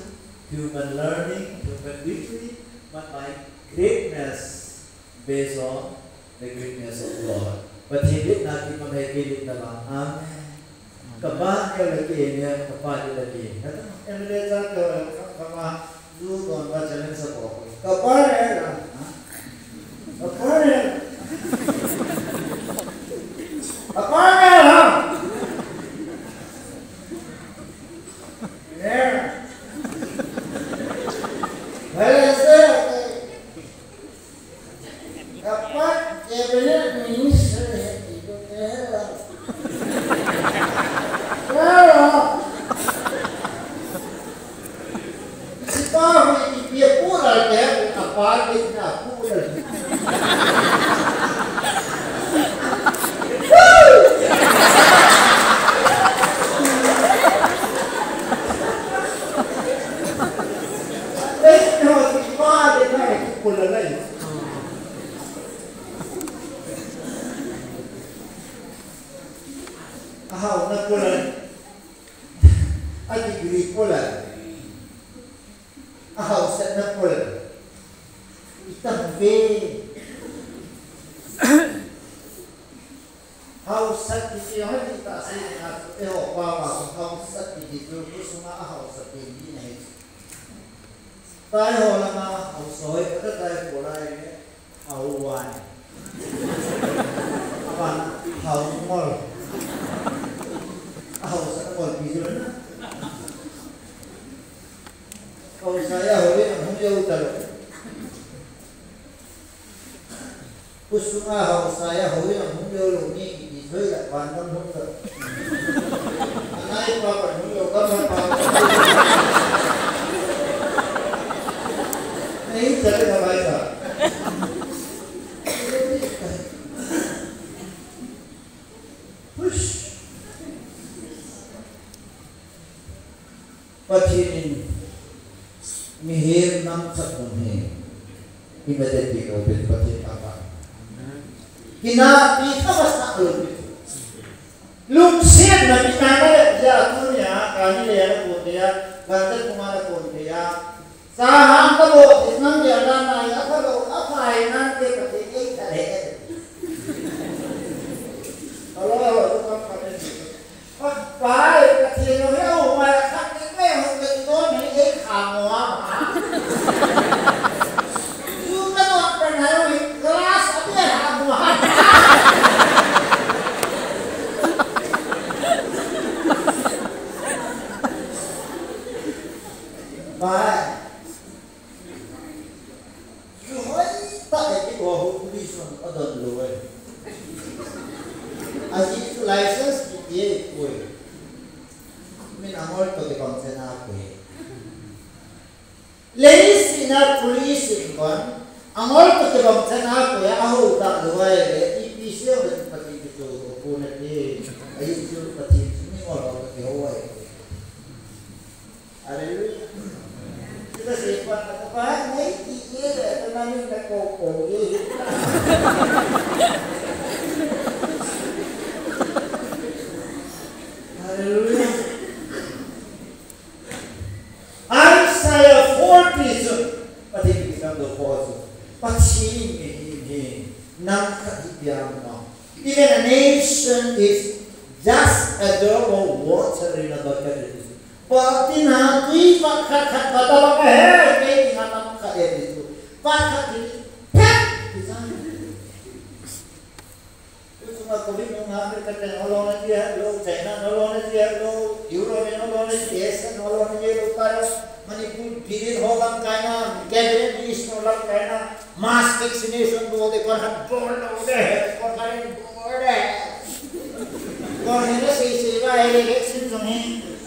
human learning, human victory, but my greatness based on the greatness of God. Pathen limna kiman ahi, kei limna vang. Amen. Kapa neo le kei neo, kapa lim le kei. Kata, M L A cha to, kama, lu don ba challenge sa ko. Kapa neo la. Kapa neo. Kapa neo la. Neo. Well, I say, Kapat cabinet minister he ti ko te he la. Claro. Sipa hui ti pia pu la te, apa ti na pu la. Ei, no, sipa de na pu la la. Ahaona pula, a degree pula, ahaosatna pula, itang ve. Haosat kiti ho hi ta si na, eiho pa ma haosat kiti chu, sunga ahaosat kiti na hi. Tai ho lama haosa hoi, ka tai ko lai le, hao wai. Aban, hao ngol. Haosa ngol pi jul na. Haosa ya hoi, hung yo ta lo. Kusunga haosa ya hoi ang hung yo lo ni, ni thoi la pan dam hung lo. Anai pa pan hung lo, kam pa. Nei, chale na bai sa. Hush. Pathen in mihem nam khat bang hi Imediately open Pathen ka pa. Kina pi ka bas na lo pi. Lungsiat na pi na na le ja tu ni a ka ni le ya na ko te ya, ga te ko ma na ko te ya. Sa ham ka bo ti nang ya na na ya ka lo a pa ai na ke Pathen ei ka le. Alo alo ko ka pa. Pai, Pathen, hei, o, mai, khat ni mai, hung ke don, hei, ei, kha, mo, a, ma. Ju ka don, pen, hei, hei, glass, a, pen, ha, mo, a. Pai. Ju hoi ta e ki ko ho police hon adon lou e. Aji chu license kiti e ko e. Min angol to kibang chena ko e. Leiset a police in kon angol to kibang chena ko e, aho ta lou e le, ipi seiyu le Pathen kicho ko nati. Ahi chu Pathen chu mi ngol to kiho e. Hallelujah. Kita sepa na ko pa nei ti ye le ta na ni na ko ko ye. Hallelujah. Isaiah forty chu Pathen ki sam do ko chu. Pathen in mi hi mi nang kha hi piang ma. Even a nation is just a drop of water in a bucket. Paltin a tui pat khat khat pat a bang a he, kei ti na tam khat e ti tu. Pat khat ti phet ti sa. Tu sung a Covid nung a America ten holong na ti ha lo, China holong na ti ha lo, Europe holong na ti, Asia holong na ti lo, ta lo, Manipur, Bihar holong kai na, Kerala, East holong kai na, mass vaccination bol de, kon hat bol lo de, kon hat bol de. Kon he na sei sei ba, he vaccine jong he,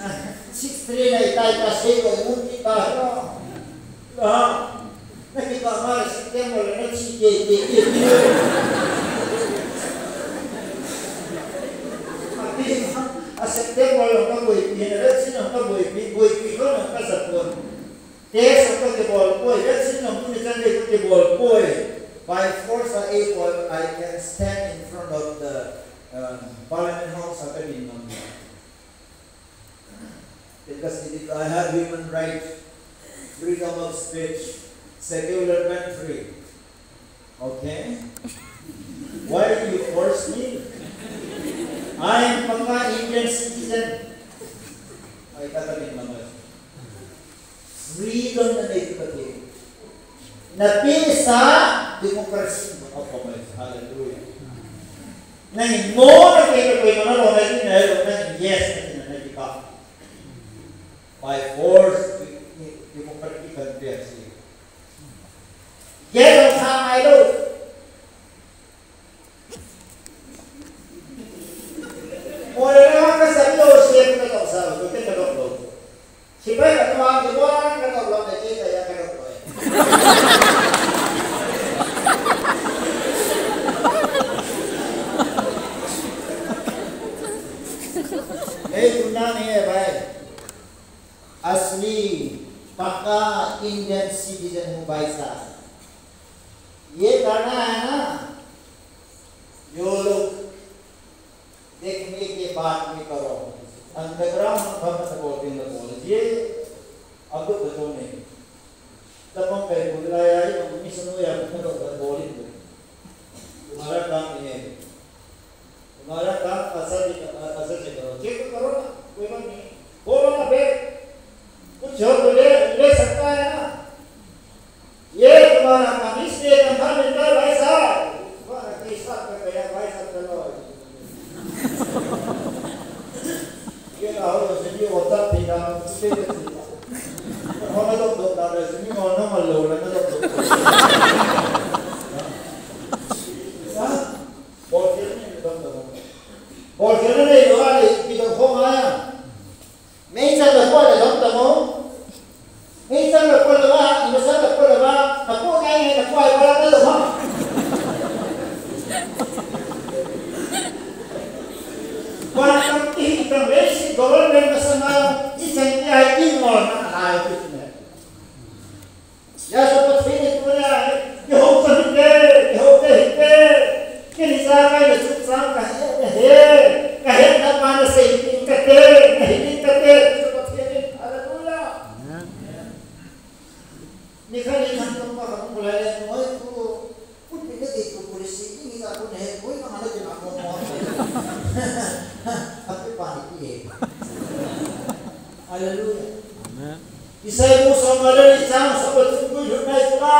ah, six three na itai ta sei lo, mun ti ta lo. Lo ha. Na ki ta ma September na chi ke ke ke. A September lo ka boi pi, na vaccine lo ka boi pi, boi pi lo na ka sa kon. Test ka ke bol poi, vaccine jong tuni chan le ka ke bol poi. By force I able, I can stand in front of the, um, Parliament House, I can in. Because if I have human right, freedom of speech, secular country, okay? Why do you force me? I am Pakka Indian citizen. Ai, tatamin naman. Freedom na nei kati. Na pesa democracy ma ka pamai. Hallelujah. Nang no na ke ko na lo na ni na lo na yes na na ni ka. By force, democratic country asi. Yes, ang sa ngai lo. Ora na ka sa lo, siya ka sa lo, ka sa lo. Sipai ka tuang, di ba, ka tuang, ka tuang, ka tuang. Hey, tuna ni hai bhai. Asli pakka Indian citizen hu bhai sahab. Ye karna hai na, jo log देखने के बाद में करो। Underground हम भक्त बोलते हैं, बोल दिए, अब तो बचो नहीं। तब हम कहीं बोल रहा है, हम मिशन हो या अपने तो बोल ही दो। तुम्हारा काम नहीं है। तुम्हारा काम ऐसा भी, ऐसा से करो। चेक तो करो ना, कोई बात नहीं। बोलो ना बे। कुछ हो तो ले, ले सकता है ना। ये तुम्हारा काम, इसलिए तनख्वाह मिलता है भाई साहब। तुम्हारा तीस लाख का गया, भाई साहब, चलो। ये ना हो, जैसे कि होता ठीक है, हम किसी के ठीक है। तो हमें तो दो दादा, जैसे कि होना मत लो, ना तो दो। हाँ? Ball खेलने में दम दम। Ball खेलने में ये वाले, कि दम खो आया। Meichang le koi le dong tamo. Meichang le koi le ba, meichang le koi le ba, na koi ngai ngai na koi ba le dong ha. Ba tang ti tang le si government na sa na, i chang ti ai ti mo na ai ti ne. Ya sa Pathen ni tu na, ni Sang ka he, ka he, ka he na pa na sei ding kate, na hi ding kate, chu Pathen in, hallelujah. Amen. Ni khat ni khat tong pa ka hung bulai le, noi tu, put pi le ti tu, put si, ni ka put he, koi ka ma le ti na mo mo. Happy pa ni ti he. Hallelujah. Amen. Isai bu som le ni chang som le chung kui lhut nai chu la.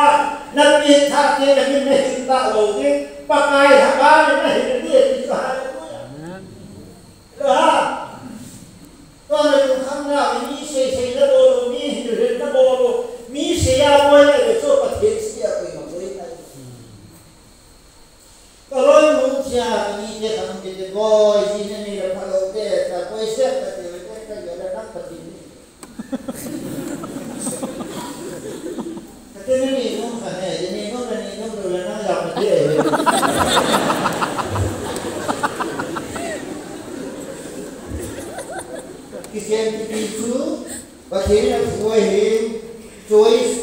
Na pi tha te na min na hin ta lo ding. Pakai tha ka ni na hin ni ti chu, hallelujah. Amen. Lo ha. Tua le lungkham na mi sei sei na bol u, mi hin hin na bol u, mi sei a boi na le chu Pathen sei a boi ma boi na. Ka loi mu chia ka ni te kham ke te boi, ji ne ni le pha lo te, ta boi se ka te le te ka ya le na ka ti ni. Ka te ni ni nung ka ne, ni nung ka ni nung lo le na ya ka te. Ki sem ki pi chu, Pathen in a thu ahi, choice.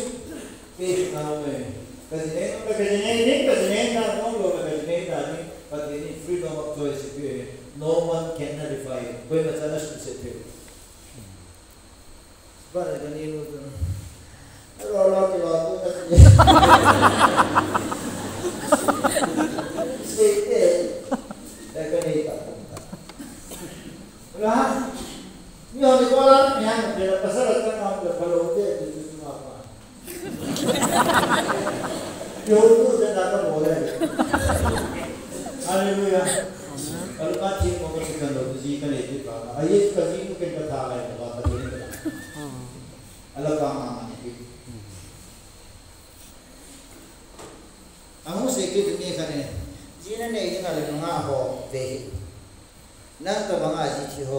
Ke na me. Ka ji nei, ka ji nei, ka ji nei na, no lo, ka ji nei na ni, Pathen in freedom of choice pe. No one can nullify it. Koima chan a suse pe. Ba ka ni nu tu. Lo lo ki lo tu ka ji. Sei te. Ka ni ta. Ra. Ni ho ni ko la, ni han pe la, pasal la ka na, ka lo te, tu tu ma pa. Yo tu de na ka mo le. Hallelujah. Kalu ka thi mo ka thi kan lo ji ka le ti pa. Ai ka ji ku ken ka tha ai ba ta ni. Ala pa ma ma ni. Amu se ki ni ka ne. Ji na ne ni ka le nga ho ve. Nang ka banga ji thi ho.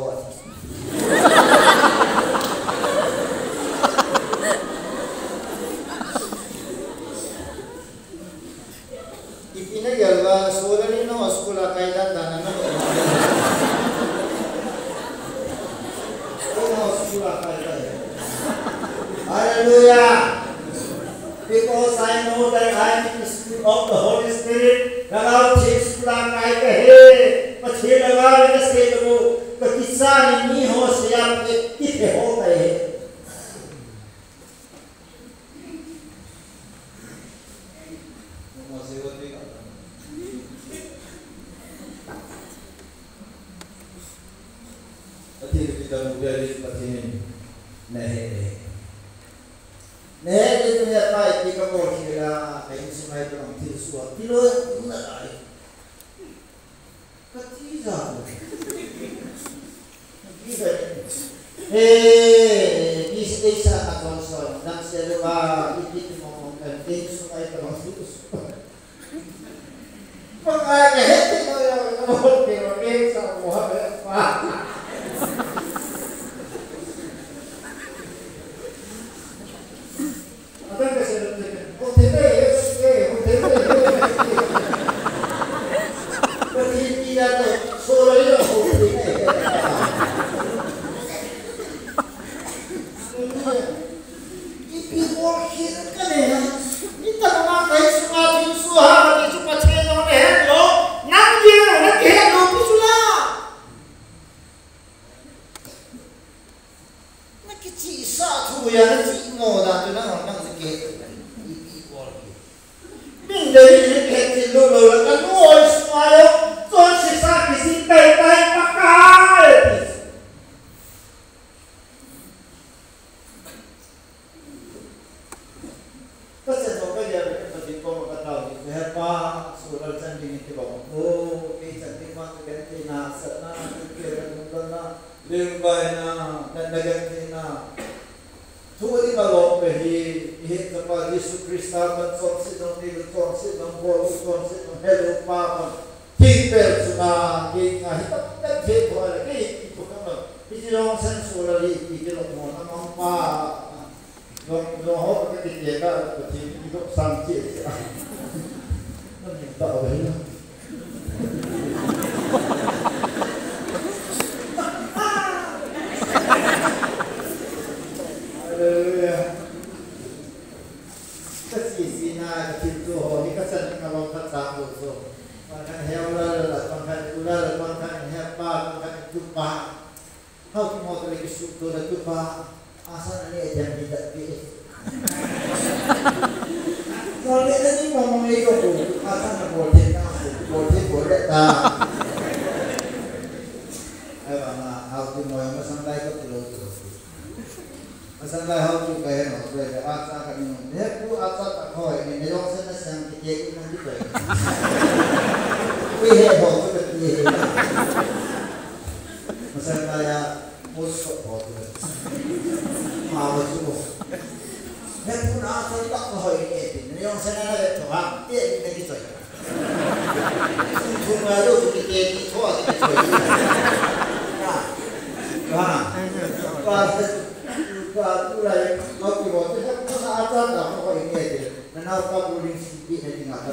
Ipi na gel ba, solar in no school a kai dan dan na. No school a kai dan. Hallelujah. Because I know that I am in the school of the Holy Spirit, Lhagao Theng school a kai kahi, Pathen Lhagao le kasei kamu, ka kicha ni mi ho sei a pe, kiphe ho kahi. Pathen in kitamu bia le Pathen in nahe le. Nahe le tu ya pai ti ka bol khela, ka insung a tabang thilsoh, tilou na lai. Ka ti ja. Ka ti ja. He, ni si ei sa a kon so, nang se le ba, i ti ti mo mo kan, insung a tabang thilsoh. Pakai ka het te ko ya ko ke ko ke sa ko ha pa. Atan ka se te ko te te ko te te ko te te. Ko ti ti ya to so lo yo ko te te. Ipi bol khel ka nei ham. Nitah a ka insung a thilsoh a kati chu Pathen jong nahet lou. Nang jeng jong nakihet lou pi chu la. Nakichihsah thu a nachi mo dan chu nang, nang nakihet lou. Ipi bol khel. Min dei in nakihet lou lou la ka nu oi sung a jong. Chonset sa kisin tai tai Pakai. Ka chan ho ka gel le ka Pathen koma ka tao ni, Hepa, solar chan ding in ti bang. O, kei chan ding ma ka genthei na, satna, ka gel le nung na, lengvaina, na, na genthei na. Thu ding a lom pe hi, i het chapa Jesu Christa ban chonset nung nei, chonset nung bol, chonset nung hel u pa ban. Thingpel chunga kei nga hi tam tam thei tho a le kei ti tho ka ma. Hiche jong sen su la li ti ti lo mo na mang pa. Jong, jong ho ka ti ti ka, ka ti ti ko sang ti ti. Na ni ta ba hi na. Hallelujah. Ka si si na, ka thil tu ho, ni ka san ka lo ka ta ko so. Pangkhat heu la la la, pangkhat Tuna tupa, asan ani ejam di tapi. Kalau dia ni ngomong itu tu, asan na boleh tak, boleh boleh tak. Ayo, ana, hau tu mo yang masang lai ko tu lo tu. Masang lai hau tu kaya no, tu ya, asa ka ni no. Dia tu asa tak kau ini, ni yang sana sang kita ini nanti tu. Wih, hei, hau tu tu. Masang lai ya. Post-op ho tu. Ma ma chu. He pun a sa ta ko hoi ne ti. Ne yong sa na le to ha. Te ni ne ki choi. Chu chu ma lo chu ki te ki to a ki choi. Ha. Ha. Pa pa tu lai. Lo ki ho te. He pun a sa ta ko hoi ne ti. Nanao pa building singpeh na ding ata.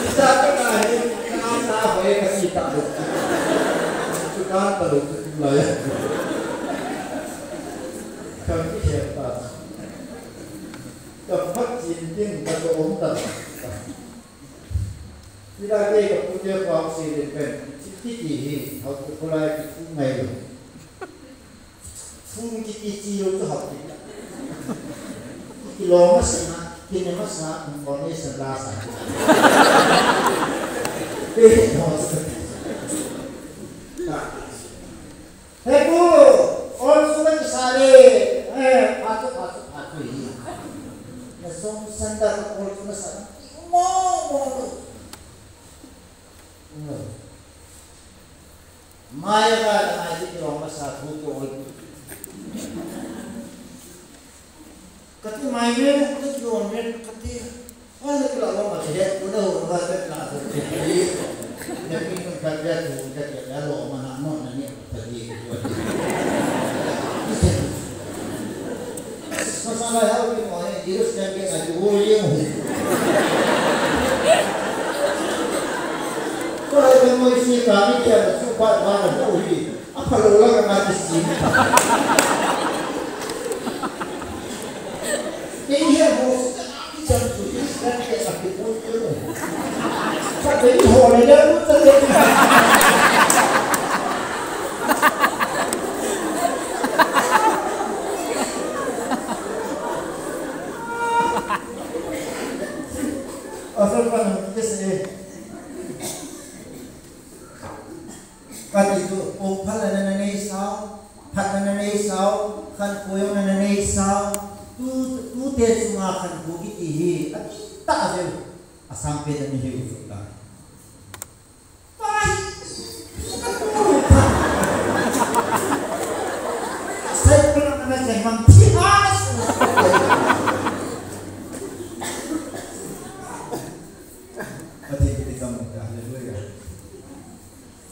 Isa ka na he, na sa ho he ka si ta lo. Chu ka ta lo chu tu la ya. Ka ki he ta. Ka phat chin tin ka to om ta. Ila ke ka pu te pa si le pen. Chi ti ti hi, hau ko la ki tu ngai lo. Phung kiti chi lo chu hap kiti. Kiti lo ma sa na, kine ma sa, information la sa. Pe no sa. Ta. He pu, on su ma sa le. Eh, pa chu, pa chu, pa chu hi. Na song san da ko chu ma sa. Mo, mo. Maya ka na ai ti lo ma sa thu to oi. Kati mai me, kati lo me, kati. Wa le la lo ma ti he, ku na ho ma te na to ti. Ne ki ka ya tu ka ya lo ma na no na ni ka ti ko. Masala ya wi mo he, Jerusalem ke na ju wo ye mo. Ko la ko mo si ka ni ke na su pa ma na ko hi. A pa lo la ka na ti si. Ke ye mo su ka na ki chan su Jerusalem ke na ki ko ye mo. Ka ke ni ho le ya mo ta ke. Asal pa na kese. Kati tu, o phala na na nei sao, phat na na nei sao, khan ko yong na na nei sao, tu, tu te chunga khan ko kiti hi, ati ta ve, asam pe na ni hi u ta.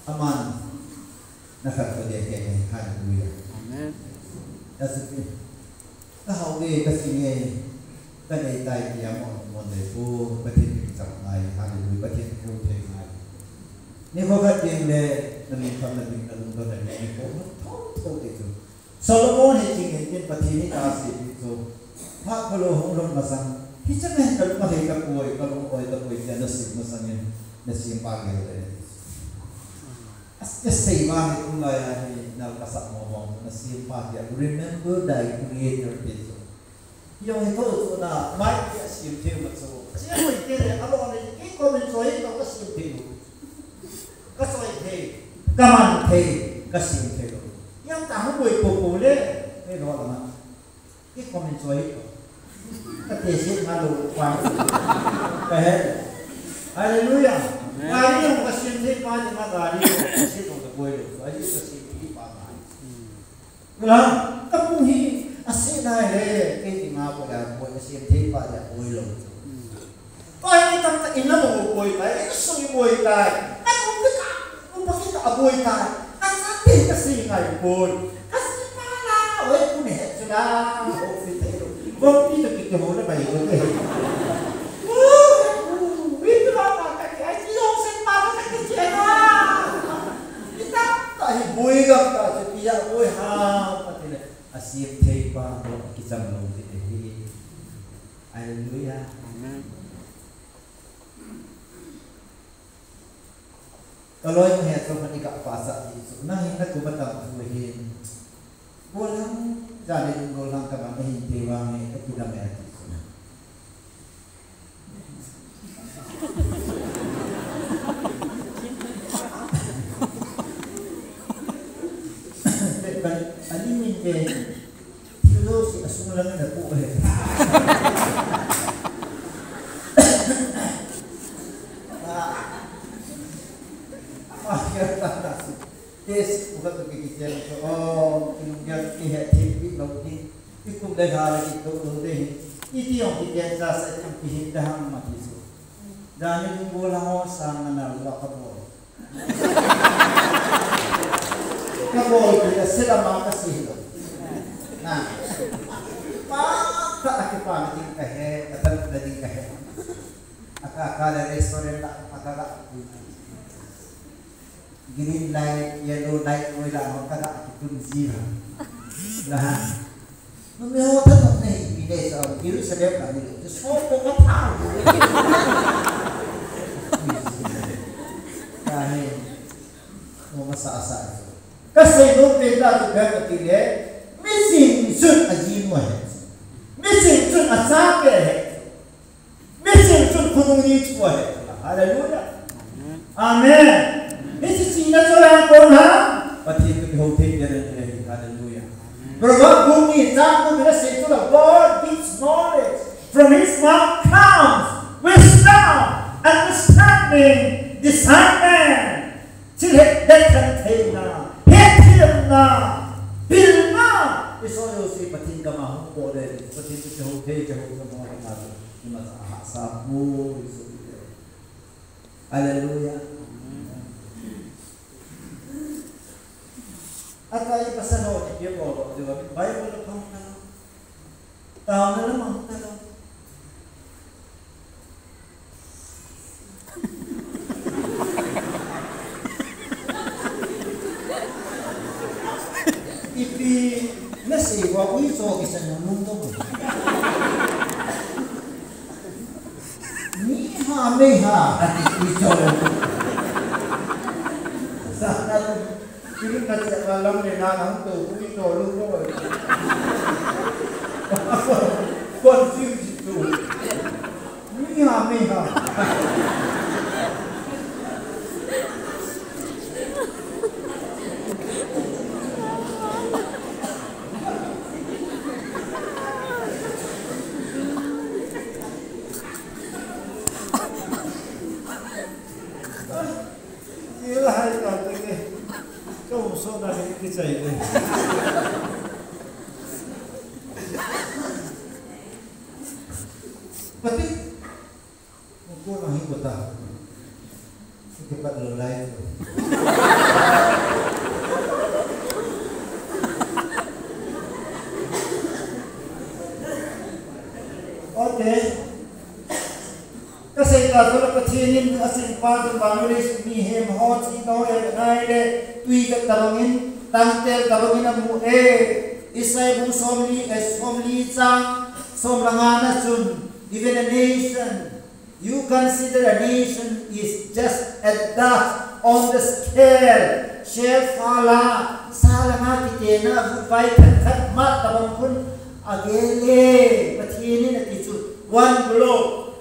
Amen. Na khat ko dia ke, hallelujah. Amen. That's it. Ka hau nge, ka sing nge, ka nei tai ti a mon, mon dei pu, Pathen min chang ngai, hallelujah, Pathen thu thei ngai. Nikho khat ding le, na min kham na ding, na lungdon na ding, nikho tho, tho te chu. Solomon hi ching in, in Pathen hi ta si ti chu. Phat kholo hung lhun masang, hiche a hin ka lung ahei tapoi, ka lung oi tapoi, tia na sim masang in, na sim pa gel le. Asei vang hi tulai a hi nal kasah mo bang na sim pa tia remember thy creator ti chu. Jong hi tho chu na mai tia sim thei ma chu. Sia hoi te le alo ne ki comment choi to ka sim thei. Ka choi thei. Ka man thei. Ka sim thei lo. Jong ta hu boi po po le. Ei lo la ma. Ki comment choi ko. Ka te si na lo pa. Ka he. Hallelujah. Amen. Gari jong ka sim thei pa te ma gari jong ka sim jong ka boi lo. Gari ka sim thei pa ma. Kula, ka pu hi, a si na he, ke ti ma ko da boi, ka sim thei pa da boi lo. Pai ni tam ta in la mo boi pai, in sung boi tai. Ka kum ka, kum pa ki ta boi tai. Ka sa te ka si ngai boi. Ka si pa la, oi ku ne he chu la. Ho si te lo. Bom pi to ki ke ho na bai ko te. Ui, ui, ui, tu ba ka ka ki, ai ti lo sen pa ka ki che na. Ki ta ta hi boi ga ta che pi ya boi ha pa ti le. A sim thei pa boi ki cham lo ti te hi. Hallelujah. Amen. Kaloi ma he chu khat i ka pa sa ti chu. Nang hin na ku ba tam thu hin. Gollhang, jale ding gollhang ka ba na hin te wa nge ka pu da me ti chu. Te kan ani min te. Thil jouse asung lang in apoh ahi. Ah. Ah, kya ta ta. Test u khat kichen chu, oh, kilunggel kihetthempi lou ding. Ikum le lha le kitoh lou ding. Iti jong kichen cha sa, ikum kihin da ham ma ti chu. Jani lungol lang ho sang na lou ka bol. Ka bol pi a sila ma ka si lo. Na. Pa, ta a kipa na ding ka he, ka tan na ding ka he. Aka, aka le restaurant la, aka ka. Green light, yellow light, noi la, ka ka kitun ji la. Na. Numei ho thanop nei, ipi nei sa, Jerusalem la ni lo. Just ho ko ka tha. Ka he, mo ma sa sa. Ka sei nom pen ta tu ka ti le. Miching chun a ji mo he. Miching chun a cha pe he. Miching chun khonung ni chu he. Hallelujah. Amen. Hiche china chu lang kon ha. Pathen toh kihou thei ding ahi. Hallelujah. Proverb bung ni chang ko mina sei chu la, God gives knowledge. From his mouth comes wisdom, understanding, discernment. Thil het det khen theina, hetthiamna, pilna, i soh jouse Pathen gam a hung bol le, Pathen toh kihou thei, kihou thei mo na, imacha hahsa mo, i soh. Hallelujah. Atai pasal ho, ti bol bol, Bible la phang na. Taona la mang ta lo. Ipi na sei uva ui cho kisan na nung to. Ni ha me ha, ati ui cho. Sa na tu. Kilu na che ba lam le na nang to, kui to lu ko. Confuse tu. Mi ha, mi ha. Ila hai ka te ke. Ka um so na ni ki chai le. Pati. Ko na hi ko ta. Ke pat lo lai. Okay. Ka sei ta chu la Pathen in a singpa chu Bangladesh mihem ho chi no e nai le tui ka tabang in tangtel tabang in a mu e. Isai bung somli, eh, somli chang som le nga na chun, even a nation, you consider a nation is just a dust on the scale. Share fala, sa le nga kiti na, vutvai khat khat ma tabang khun a gel e, Pathen in a ti chu, one blow.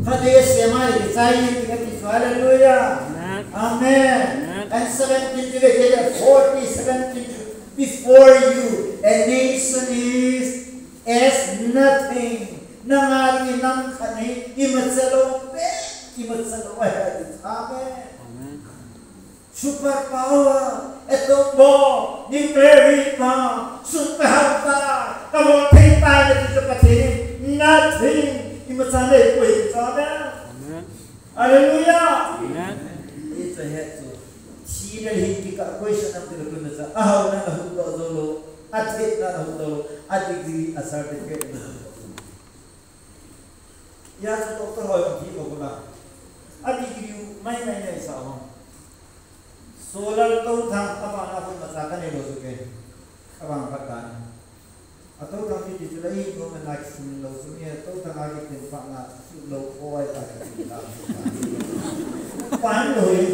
Kha de sema le chai ni ti ka ti chu, hallelujah. Amen. Amen. Amen. And seventeen to the forty, seventeen to, before you, a nation is as nothing. Nang a ding nang khat hi, imacha lou pe, imacha lou ahi. Amen. Amen. Super power, atom bomb, nuclear weapon, super hampa, ka bol thei tai na ti chu Pathen in, nothing, imacha nei poi ti chu, amen. Amen. Hallelujah. Amen. It's a head to. Thi na hin ki ka question am ti lo kun na cha. A hao na na hu do do lo. A thi na na hu do lo. A degree, a certificate na hu do lo. Ya chu doctor ho jong thi ko ko la. A degree mai mai nei sa ho. Solar to thang a pa na ko ma sa ka nei lo su ke. A bang ka ta ni. Atoh thang kiti chu la i ko na kisim lou chu ni, atoh thang a kitin pa na chu lou ko ai ta kitin ta. Pan lou hi.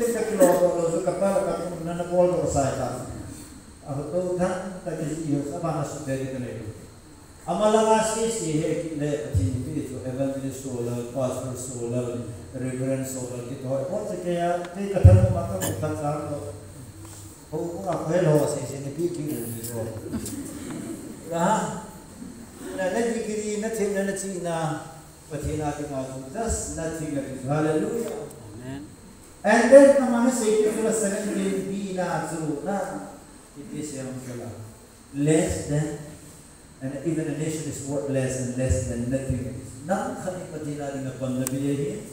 Kita kilo ko lou chu kapa la ka na na bol ko sai ta. Atoh thang ta kiti ho sa ba na su de ni ka le. Ama langa sese he kit le Pathen ipi chu Evangelist Solal, Pastor Solal, Reverend Solal kiti ho. Ho che ke ya, ke ka thamo ma ka mu ka cha lo. Ho ko a ko he lo sese ni pi ki mu ni ho. Ra. Na, na degree, na thim, na, na chi na. Pathen a ti ma chu just nothing at all. Hallelujah. Amen. And then, ama na sei ki chu la seven green bi na chu na. Ipi se ang chu la. Less than, and even a nation is worth less and less than nothing. Nang khat in Pathen a ding a panna bi ahi,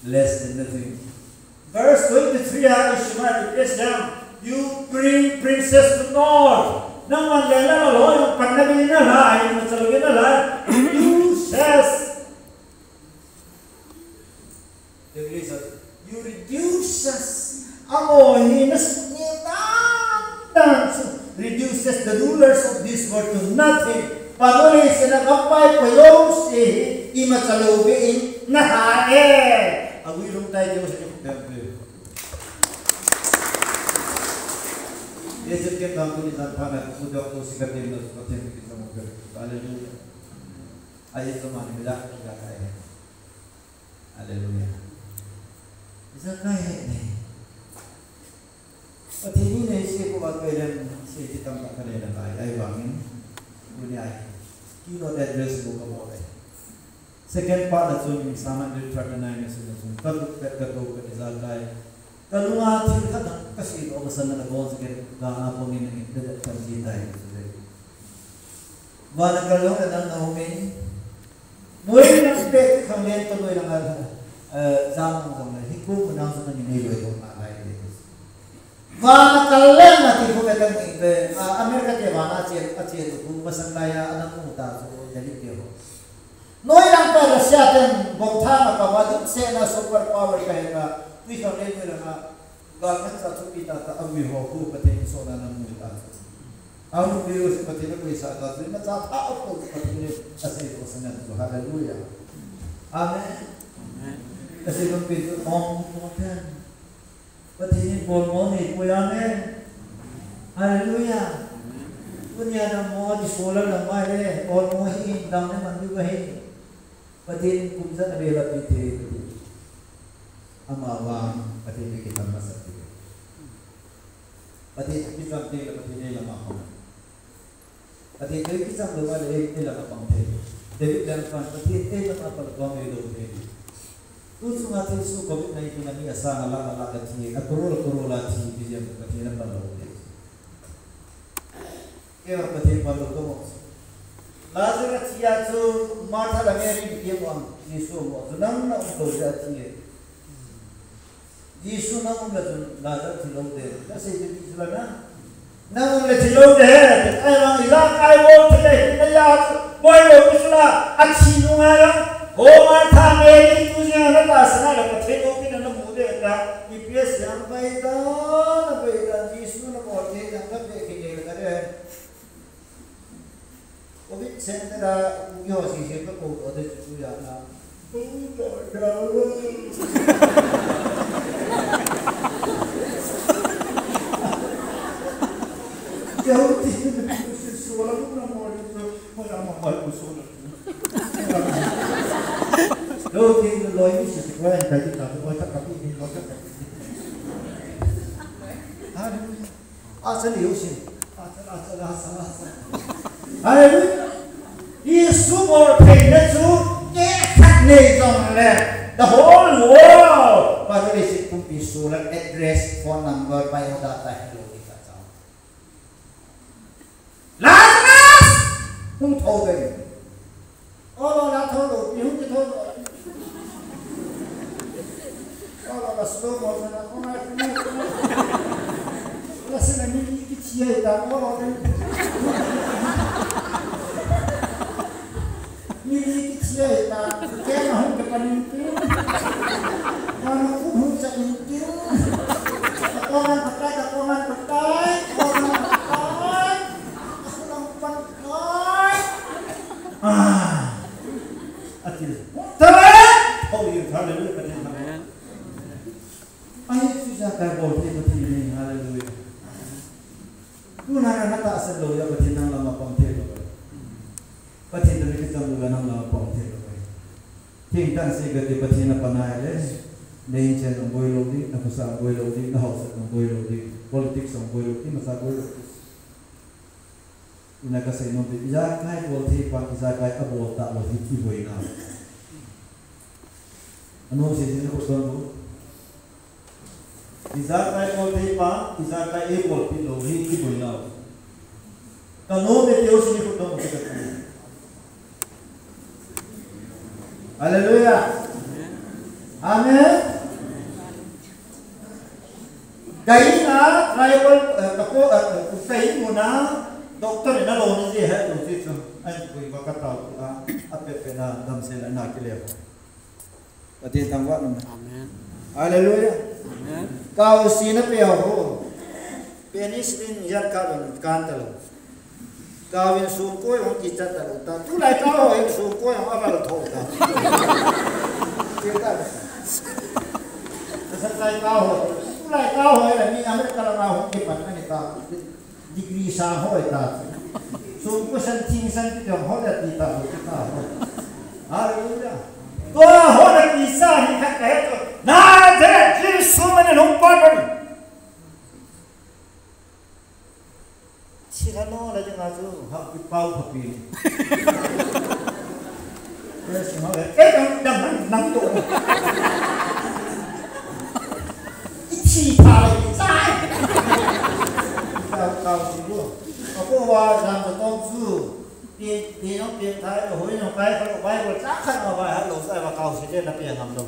less than nothing. Verse twenty-three a Ishmael, yes, yeah. You bring princess to naught. Nangman le na lo, yung panna bi na la, yung matsalo na la. You says, English, you reduces, amo hi na sungil dan dan chu, reduces the rulers of this world to nothing. Pamuli sina kapai payo si ima chalo be in na ha e. Agui lung tai jo sa ni pem pe. Yesu ke kam tu ni san pa na ku dok tu si ka tem na su ka tem ki sa mo pe. Hallelujah. Aye to mani mila ki ka kai. Hallelujah. Zakai he ne. Pathen in eisei ko va toh lem sei ti tamtah kanei nalai, ahivangin tuni a hi keynote address bou kabol e. Second part a chun Psalm hundred thirty-nine a chun, chun katup pet kato pet Zakai. Kalunga thil khat kasei doh masang a nabonchauva, gana pangin nangin dedet pan ji tai. Vana kal jong le nang na um in. Noi lang pet khang len to noi lang a, eh, jam ang jong le, hi ko mu nang jong nang nei loi to na lai le. Vana kal le na ti ko le kan ni le, ah, America te vana che, a che to ko masang lai a, anang mu ta so, Delhi te ho. Noi lang pa Russia ten bom tha na pa ma dip se na super power ka he ka, tui khang len noi lang a, Gal ngen sa chu pi tata a ui ho khu Pathen in sona na mu ta. A mu pi u si Pathen a ui sa ta chu na cha tha o ko Pathen in a sei ko sa ngan chu. Hallelujah. Amen. Amen. A sei ko pi chu om mo ten. Pathen in bol mo ni pu ya amen. Hallelujah. Tunia na mo di solar na mai le, bol mo hi dang ne man du ka hi. Pathen in kum ijat na bel a pi thei. Ama vang Pathen in kicham masa thei. Pathen in kicham thei le Pathen in eilama pang. Pathen in kicham lou le eilama pang thei. David lang pan Pathen in eilama pang lou thei. Tu chunga thilsoh covid nineteen a mi asang a lakh a lakh a thi, a crore a crore a thi, billion Pathen in apang lou thei. Keiman Pathen pang lou ka mo. Lazarus thi a chu Martha le Mary in ti mo, Jesu mo. Chu nang na um lou jeh a thi e. Jesu nang um le chun Lazarus thi lou ding. Ka sei ding chu la na. Nang um le thi lou ding. Ahivang ilah kai bol thi le hin na ya chu. Boi lou chu la. A thi nung a ya. Ho Martha Mary tu jing a na ta sa na le Pathen loupina na mu ding ta. Ipi a siam pai ta, na pai ta, Jesu na bol thei jang ka pe kigel ka de. Covid center a, u yo si si ka ko ko de chu ya na. Yo ti, su wala na mo ni so, mo ya ma ba ku so na. Lo tin lo ni si ko en ka ti ta ko ta ka ti ni lo ta ka ti. Hallelujah. Acha ni usin. Acha, acha, acha, acha. Hallelujah. Jesu bol theina chu kei khat nei jong le. The whole world. Pastor Isit pumpi solar address, phone number, biodata hi lo ni ka chang. Lazarus! Hung tho ve. Olo la tho lo, pi hung ki tho lo. Olo la slow motion a, olo la slow motion a. La sina mi ki ki chia ta, olo la. Mi ki chia ta, ke na hung ka panin tu. Ka na ku hung cha in tu. Ka ko na ka ta, ka ko na ka ta, ko na ka ta. Ah. Ati. Tara! Oh, you hallelujah, Pathen. Amen. Ahi, chu ijakai bol thei Pathen ahi, hallelujah. Tuna na tahsan lou a Pathen nang lama pang thei lou. Pathen toh na kicham lou a nang lama pang thei lou. Thengtah seh kati Pathen a pan ahile, na inchen jong boi lou ding, na khosa jong boi lou ding, na haosa jong boi lou ding, politics jong boi lou ding, imacha boi lou ding. Ina kasei nom chu, ijakai bol thei pa, ijakai abol tah lou hi kiboi nau. Anom sese na khut don u. Ijakai bol thei pa, ijakai eibolpi lou hi kiboi nau. Kanom e ti ho sese na khut don u. Hallelujah. Amen. Kahin a, tribal, eh, kako, eh, kahin muna, doctor in alou ni je he, tu ti chu. Ai, koi ba katao, a, a pe pe na, damsel a na kile. Pathen thangvah in um. Amen. Hallelujah. Amen. Kaosi na pe ho. Penicillin ijat kap in kan talou. Kau in songkoi hung kichat talou ta. Tulai kau ho in songkoi hung aval tho ta. Kei ta. Tulai kau ho. Tulai kau ho in mi America lama hung kipan ani ta. Degree sang ho ta. Songkoi san thing san ti jong ho le ti ta ho ti ta ho. Hallelujah. Tua ho le ti sa hi khat kahe to. Nazareth Jesu min in hung pat in. Thilha no la dinga chu hah kipao phapi. Yes, no, eh, eh, dang, dang, dang, dang to. I thi pha le i chai. Kau, kau si lo. Ako wa jam to tong chu. Pi, pi no, pi thai, hoi no, kai, kai, Bible cha khat ma bai ha lo sai wa kau si le na pi ngam lo.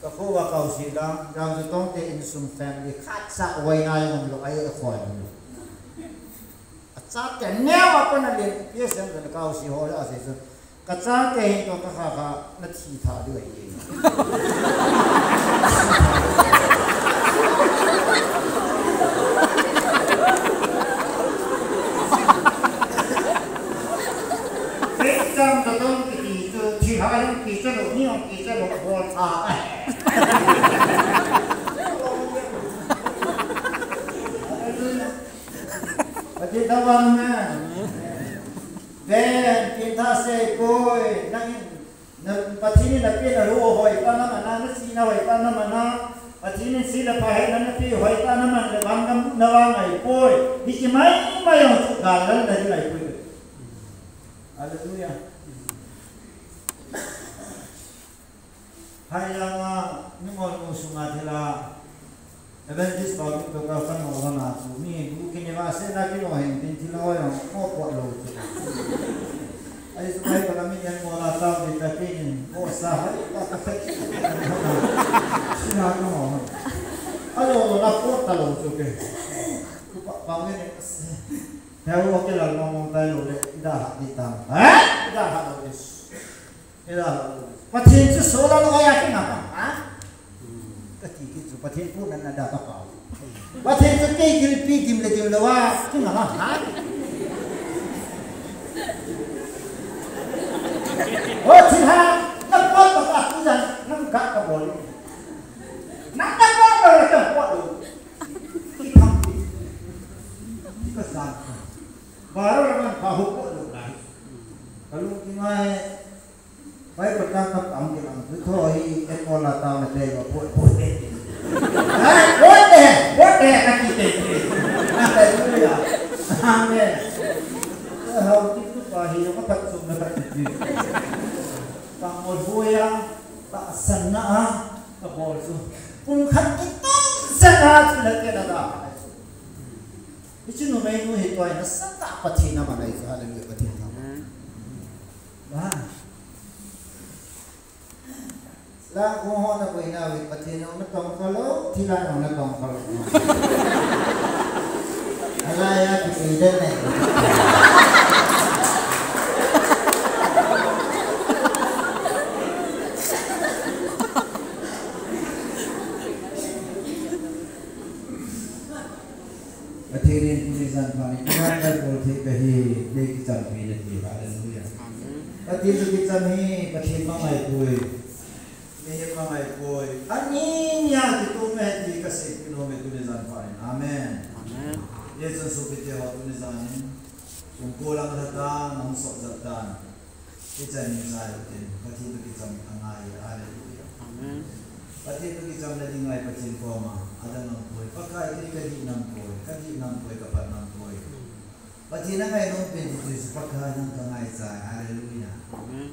Ka kho uva Kaosi lang, Jamsotong te insung family khat cha uvaina jong umlou, ahi akhoi umlou. Achate neo a kona len P S M le Kaosi ho le asei chu. Kachate hin toh kakha kha nathi tha diu ahi. Jamsotong kiti chu thilha jong kicha lou, mi jong kicha lou, bol tha ahi. Pathen thangvah in um e. Ven, pen tha sei poi, nangin, na, Pathen in napeh na lou hoitah na man a, nachi na hoitah na man a, Pathen in sih le pha hetna napeh hoitah na man le vang na, na vang ahi poi. Hiche maimai jong chu gal lal na ding ahi poi. Hallelujah. Hailanga, nungol nu sunga thilha, Adventist pau toh ka kano langa chu, mi bu kini va se na kino hin tin thilha ho jong, ko pot lou chu. Ahi chu kai ka mi yan mo la tao di ta kinin, ko sa hai, ka ka pek. Sina kano. Alo, na pot ta lou chu ke. Ku pa, pa nge ne se. Heo ke la mong mong tai lou le, ida ha di ta. Ha? Ida ha lou le. Ela, Pathen chu sola lou a kinga ma, ha? Kati kit chu Pathen pu nan na da ka pau. Pathen chu kei gilpi dim le dim lou a kinga ma, ha? O thilha, na pot ba ka tu jan, na ka ka bol. Na ka pot ba ka pot lou. Ki tham ki. Ki ka san. Baro la man pa hu pot lou lai. Ka lung ki mai. Bible ka kap ang ki lang, thu tho hi, en mo la tao na te, wa poi, poi. Ha? Poi te, poi te, ka ki te. Hallelujah. Amen. Hao ki tu pa hi, ka pat sum na ka ki. Ka mo boya, tahsan na a, ka bol chu. Kum khat ki tong sa na, chu na te na da. Hiche numei nu hi tua hi nasatah Pathen aman ahi chu, hallelujah, Pathen thangvah. Ba. Lang kong ho na boina uve, Pathen jong na tong kha lou, thilha jong na tong kha lou. Alai a kipei den ne. Pathen in tuni jan pha ni, ijakai bol thei kahi. Nei kichampi nati, hallelujah. Amen. Pathen toh kicham hi, Pathen mangthai poi. Mihem mangthai poi. Ani nia kitom ahi ti kasei nom e tuni jan phat in. Amen. Amen. Hijeh chun sopite ho tuni jan in. Kum ko lang lha tan, nang sop jat tan. Hichan in chai utin, Pathen toh kicham angai, hallelujah. Amen. Pathen toh kicham nading ngai Pathen koma, adang aum poi, Pakai kei kadih nam poi, kadih nam poi, kapat nam poi. Pathen angai nom pen ti chu Pakai nang kangai chai, hallelujah. Amen.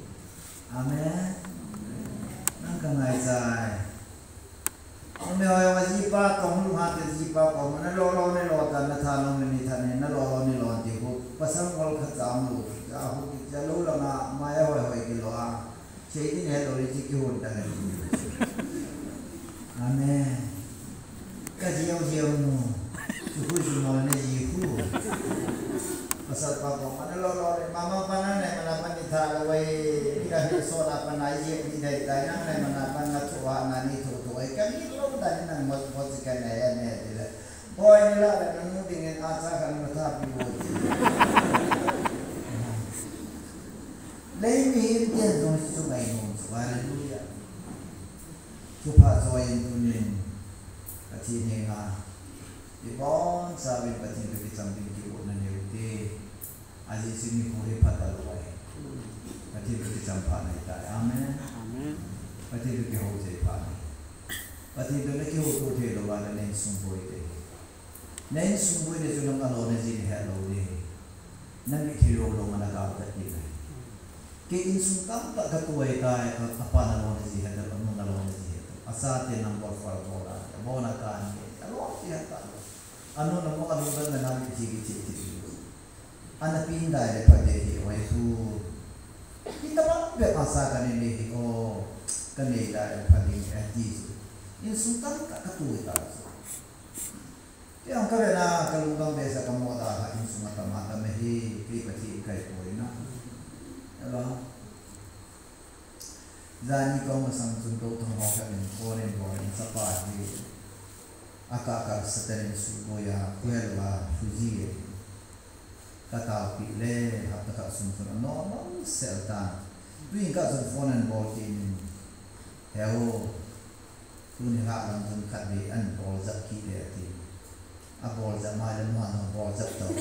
Amen. Nang kangai chai. Numei ho jong ajipa kong lung hate jipa kong, nalo lo nalo tan natha nung ni tha ni nalo lo nalo ti hu. Pasal ngol khat cha um lou. Cha hu ki cha lou langa mai hoi hoi kilo a. Sei ti ne lo ni ti kihon ta ni. Amen. Ka jiu jiu nu. Chu hu chu mo ne ji hu. Pasal pa kong, "Ana lo lo le, mama pa na ne, mana pa ni tha lo wai, ni ka hi so na pa na ye ni dai dai na ne, mana pa na thu wa na ni thu thu wai, ka ni lo da ni nang mo mo si ka ne ya ne ti le. Boy ni la le, na nu ding in a cha ka ni ma tha pi wo ti." Lei mi hin tian zong si su ngai nom su, hallelujah. Thupha joh in tunin, Pathen henga, ibon chauvin Pathen toh kicham ding kigot na neo te. Ajeh chu nikho hi phat talou ahi. Pathen toh kicham phat ahitai. Amen. Amen. Pathen toh kihou thei phat ahi. Pathen toh nakihou tou thei lou a le neinsung boi te. Neinsung boi te chu nang alona ji nahet lou ding. Nang mitlhi lou lou a nagal tat ding ahi. Kei insung tamtah katoh tai, ka, apa nalona ji het lou, anu nalona ji het lou. Achate number four bol a, abona kan ni, alona ji het lou. Anu na mo, anu ban na nang ji ji ji ji. Ana pin dai le pha de hi oi hu. Kita bang be asa ka nei nei hi o. Ka nei dai le pha ding e ti chu. Insung tamtah katoh tai chu. Ti ang ka ve na ka lungdam be sa ka mo da ha insung a tam a tam e hi. Kei Pathen kai poi na. Hello. Jani kong masang chun tou thang ho khat in phone in bol in chapa hi. Aka ka satan in su boya, kuel wa, suji e. Ka tao pi le, hapta khat sung chun a normal sel ta. Tuin ka chun phone in bol ti in. Heo. Tuni hla lang chun khat vei an bol jap kit e ati. A bol jap mai le mo no bol jap tau.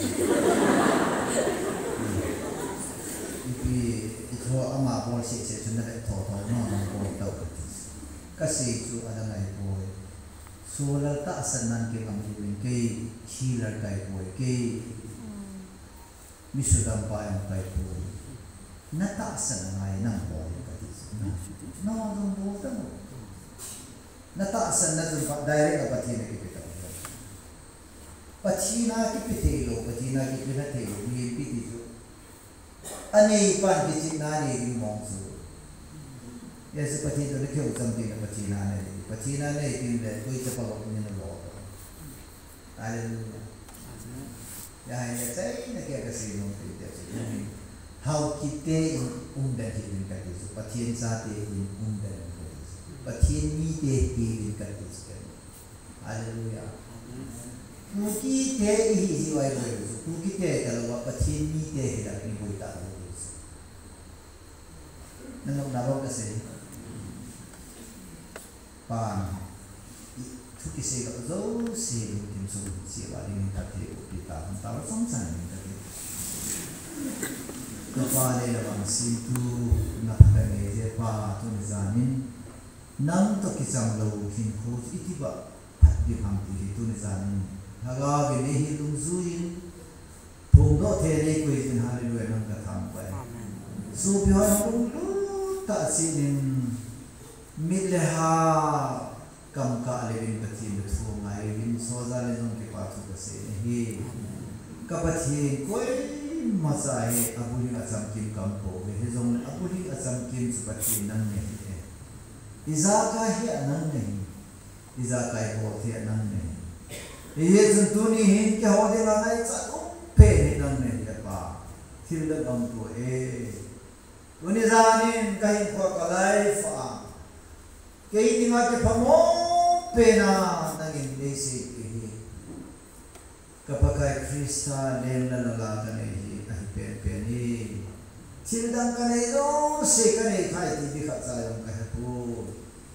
Ipi, itho ama bol seh seh chun na vet tho tho no no bol tau. Ka sei chu a dang ahi poi. Solar tahsan nan kei ngam uvin kei healer kai poi kei. Mi sudam pa jong kai poi. Na tahsan angai nang bol in kati chu. Na, na jong bol ta mo. Na tahsan na chun pa direct a Pathen a kipe ta. Pathen a kipe thei lou, Pathen a kipe na thei lou, mi in kiti chu. Anei pan kichihna nei ding mong chu. Jesu Pathen toh na kihou cham tin na Pathen a nei. Pathen a nei tin le, koi cha pa lou ni na lou. Hallelujah. Amen. Ya, ya, chai na kei ka sei nom te te. Hao kiti in um dan hi din kati chu. Pathen chate in um dan kati chu. Pathen mite hi din kati chu. Hallelujah. Amen. Kukite ihi ji wai boi chu. Kukite talou a Pathen mite hi la ni boi talou chu. Na nom na bang ka sei. Pan, thu kisei ka jouse lungthim sung cheh uva ding in ka thei u pi ta, hung ta va chomcha ding ka thei. Ka Pa le la vangsetna phatah nei je Pa, tuni jan in nang toh kicham lou hinkho chu iti ba phat ding ham ti hi tuni jan in Lhagao in eihin lungjui in, phongdoh thei nei koi jin, hallelujah, nang ka thangvah e. Amen. Sopi hon lunglut tah a cheh in, mit le ha kam kah le in Pathen thu ngai in, soja le jong kipa thu ka sei ahi. Ka Pathen koima cha hi abul hi achamkim ka um pouve, hijongle abul hi achamkim chu Pathen nang nahi e. Ijakai hi nang nahi. Ijakai bol thei nang nahi. Hijeh chun tuni hin keiho dinga ngaichat um pen hi nang nahi Pa. Thil dang um poi. Tuni jan in ka hinkho ka life a, kei dinga kipha mong pen a nangin nei seipeh hi. Ka Pakai Christa lengla lala ka nei hi ahi pen Thil dang kanei jouse kanei khai ti ding khat cha jong kahepoi.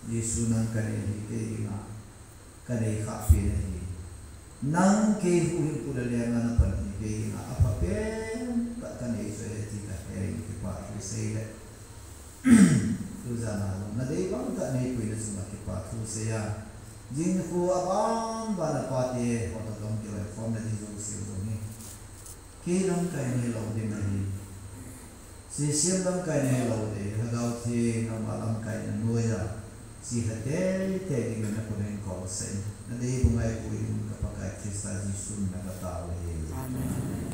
Jesu nang kanei hi kei dinga kanei khah pen ahi. Nang kei huhhingpu le lenga napan hi kei dinga apha pentah kanei chu ahi ti kahe in kipathu seile. Tujana jong nadei bang tah neipuina chunga kipathu seiya, jing nikho abanbana pate hotoh jong kiloikhomna ding jouse jong hi kei lamkaina hilou ding ahi. Sisiam lamkaina hilou ding, Lhagao Theng ama lamkaina noiya, sihha teitei dingin nakhut hin kaosah in, nadeibu ngaipui dingin ka Pakai Christa Jesu mina katao ahi. Amen.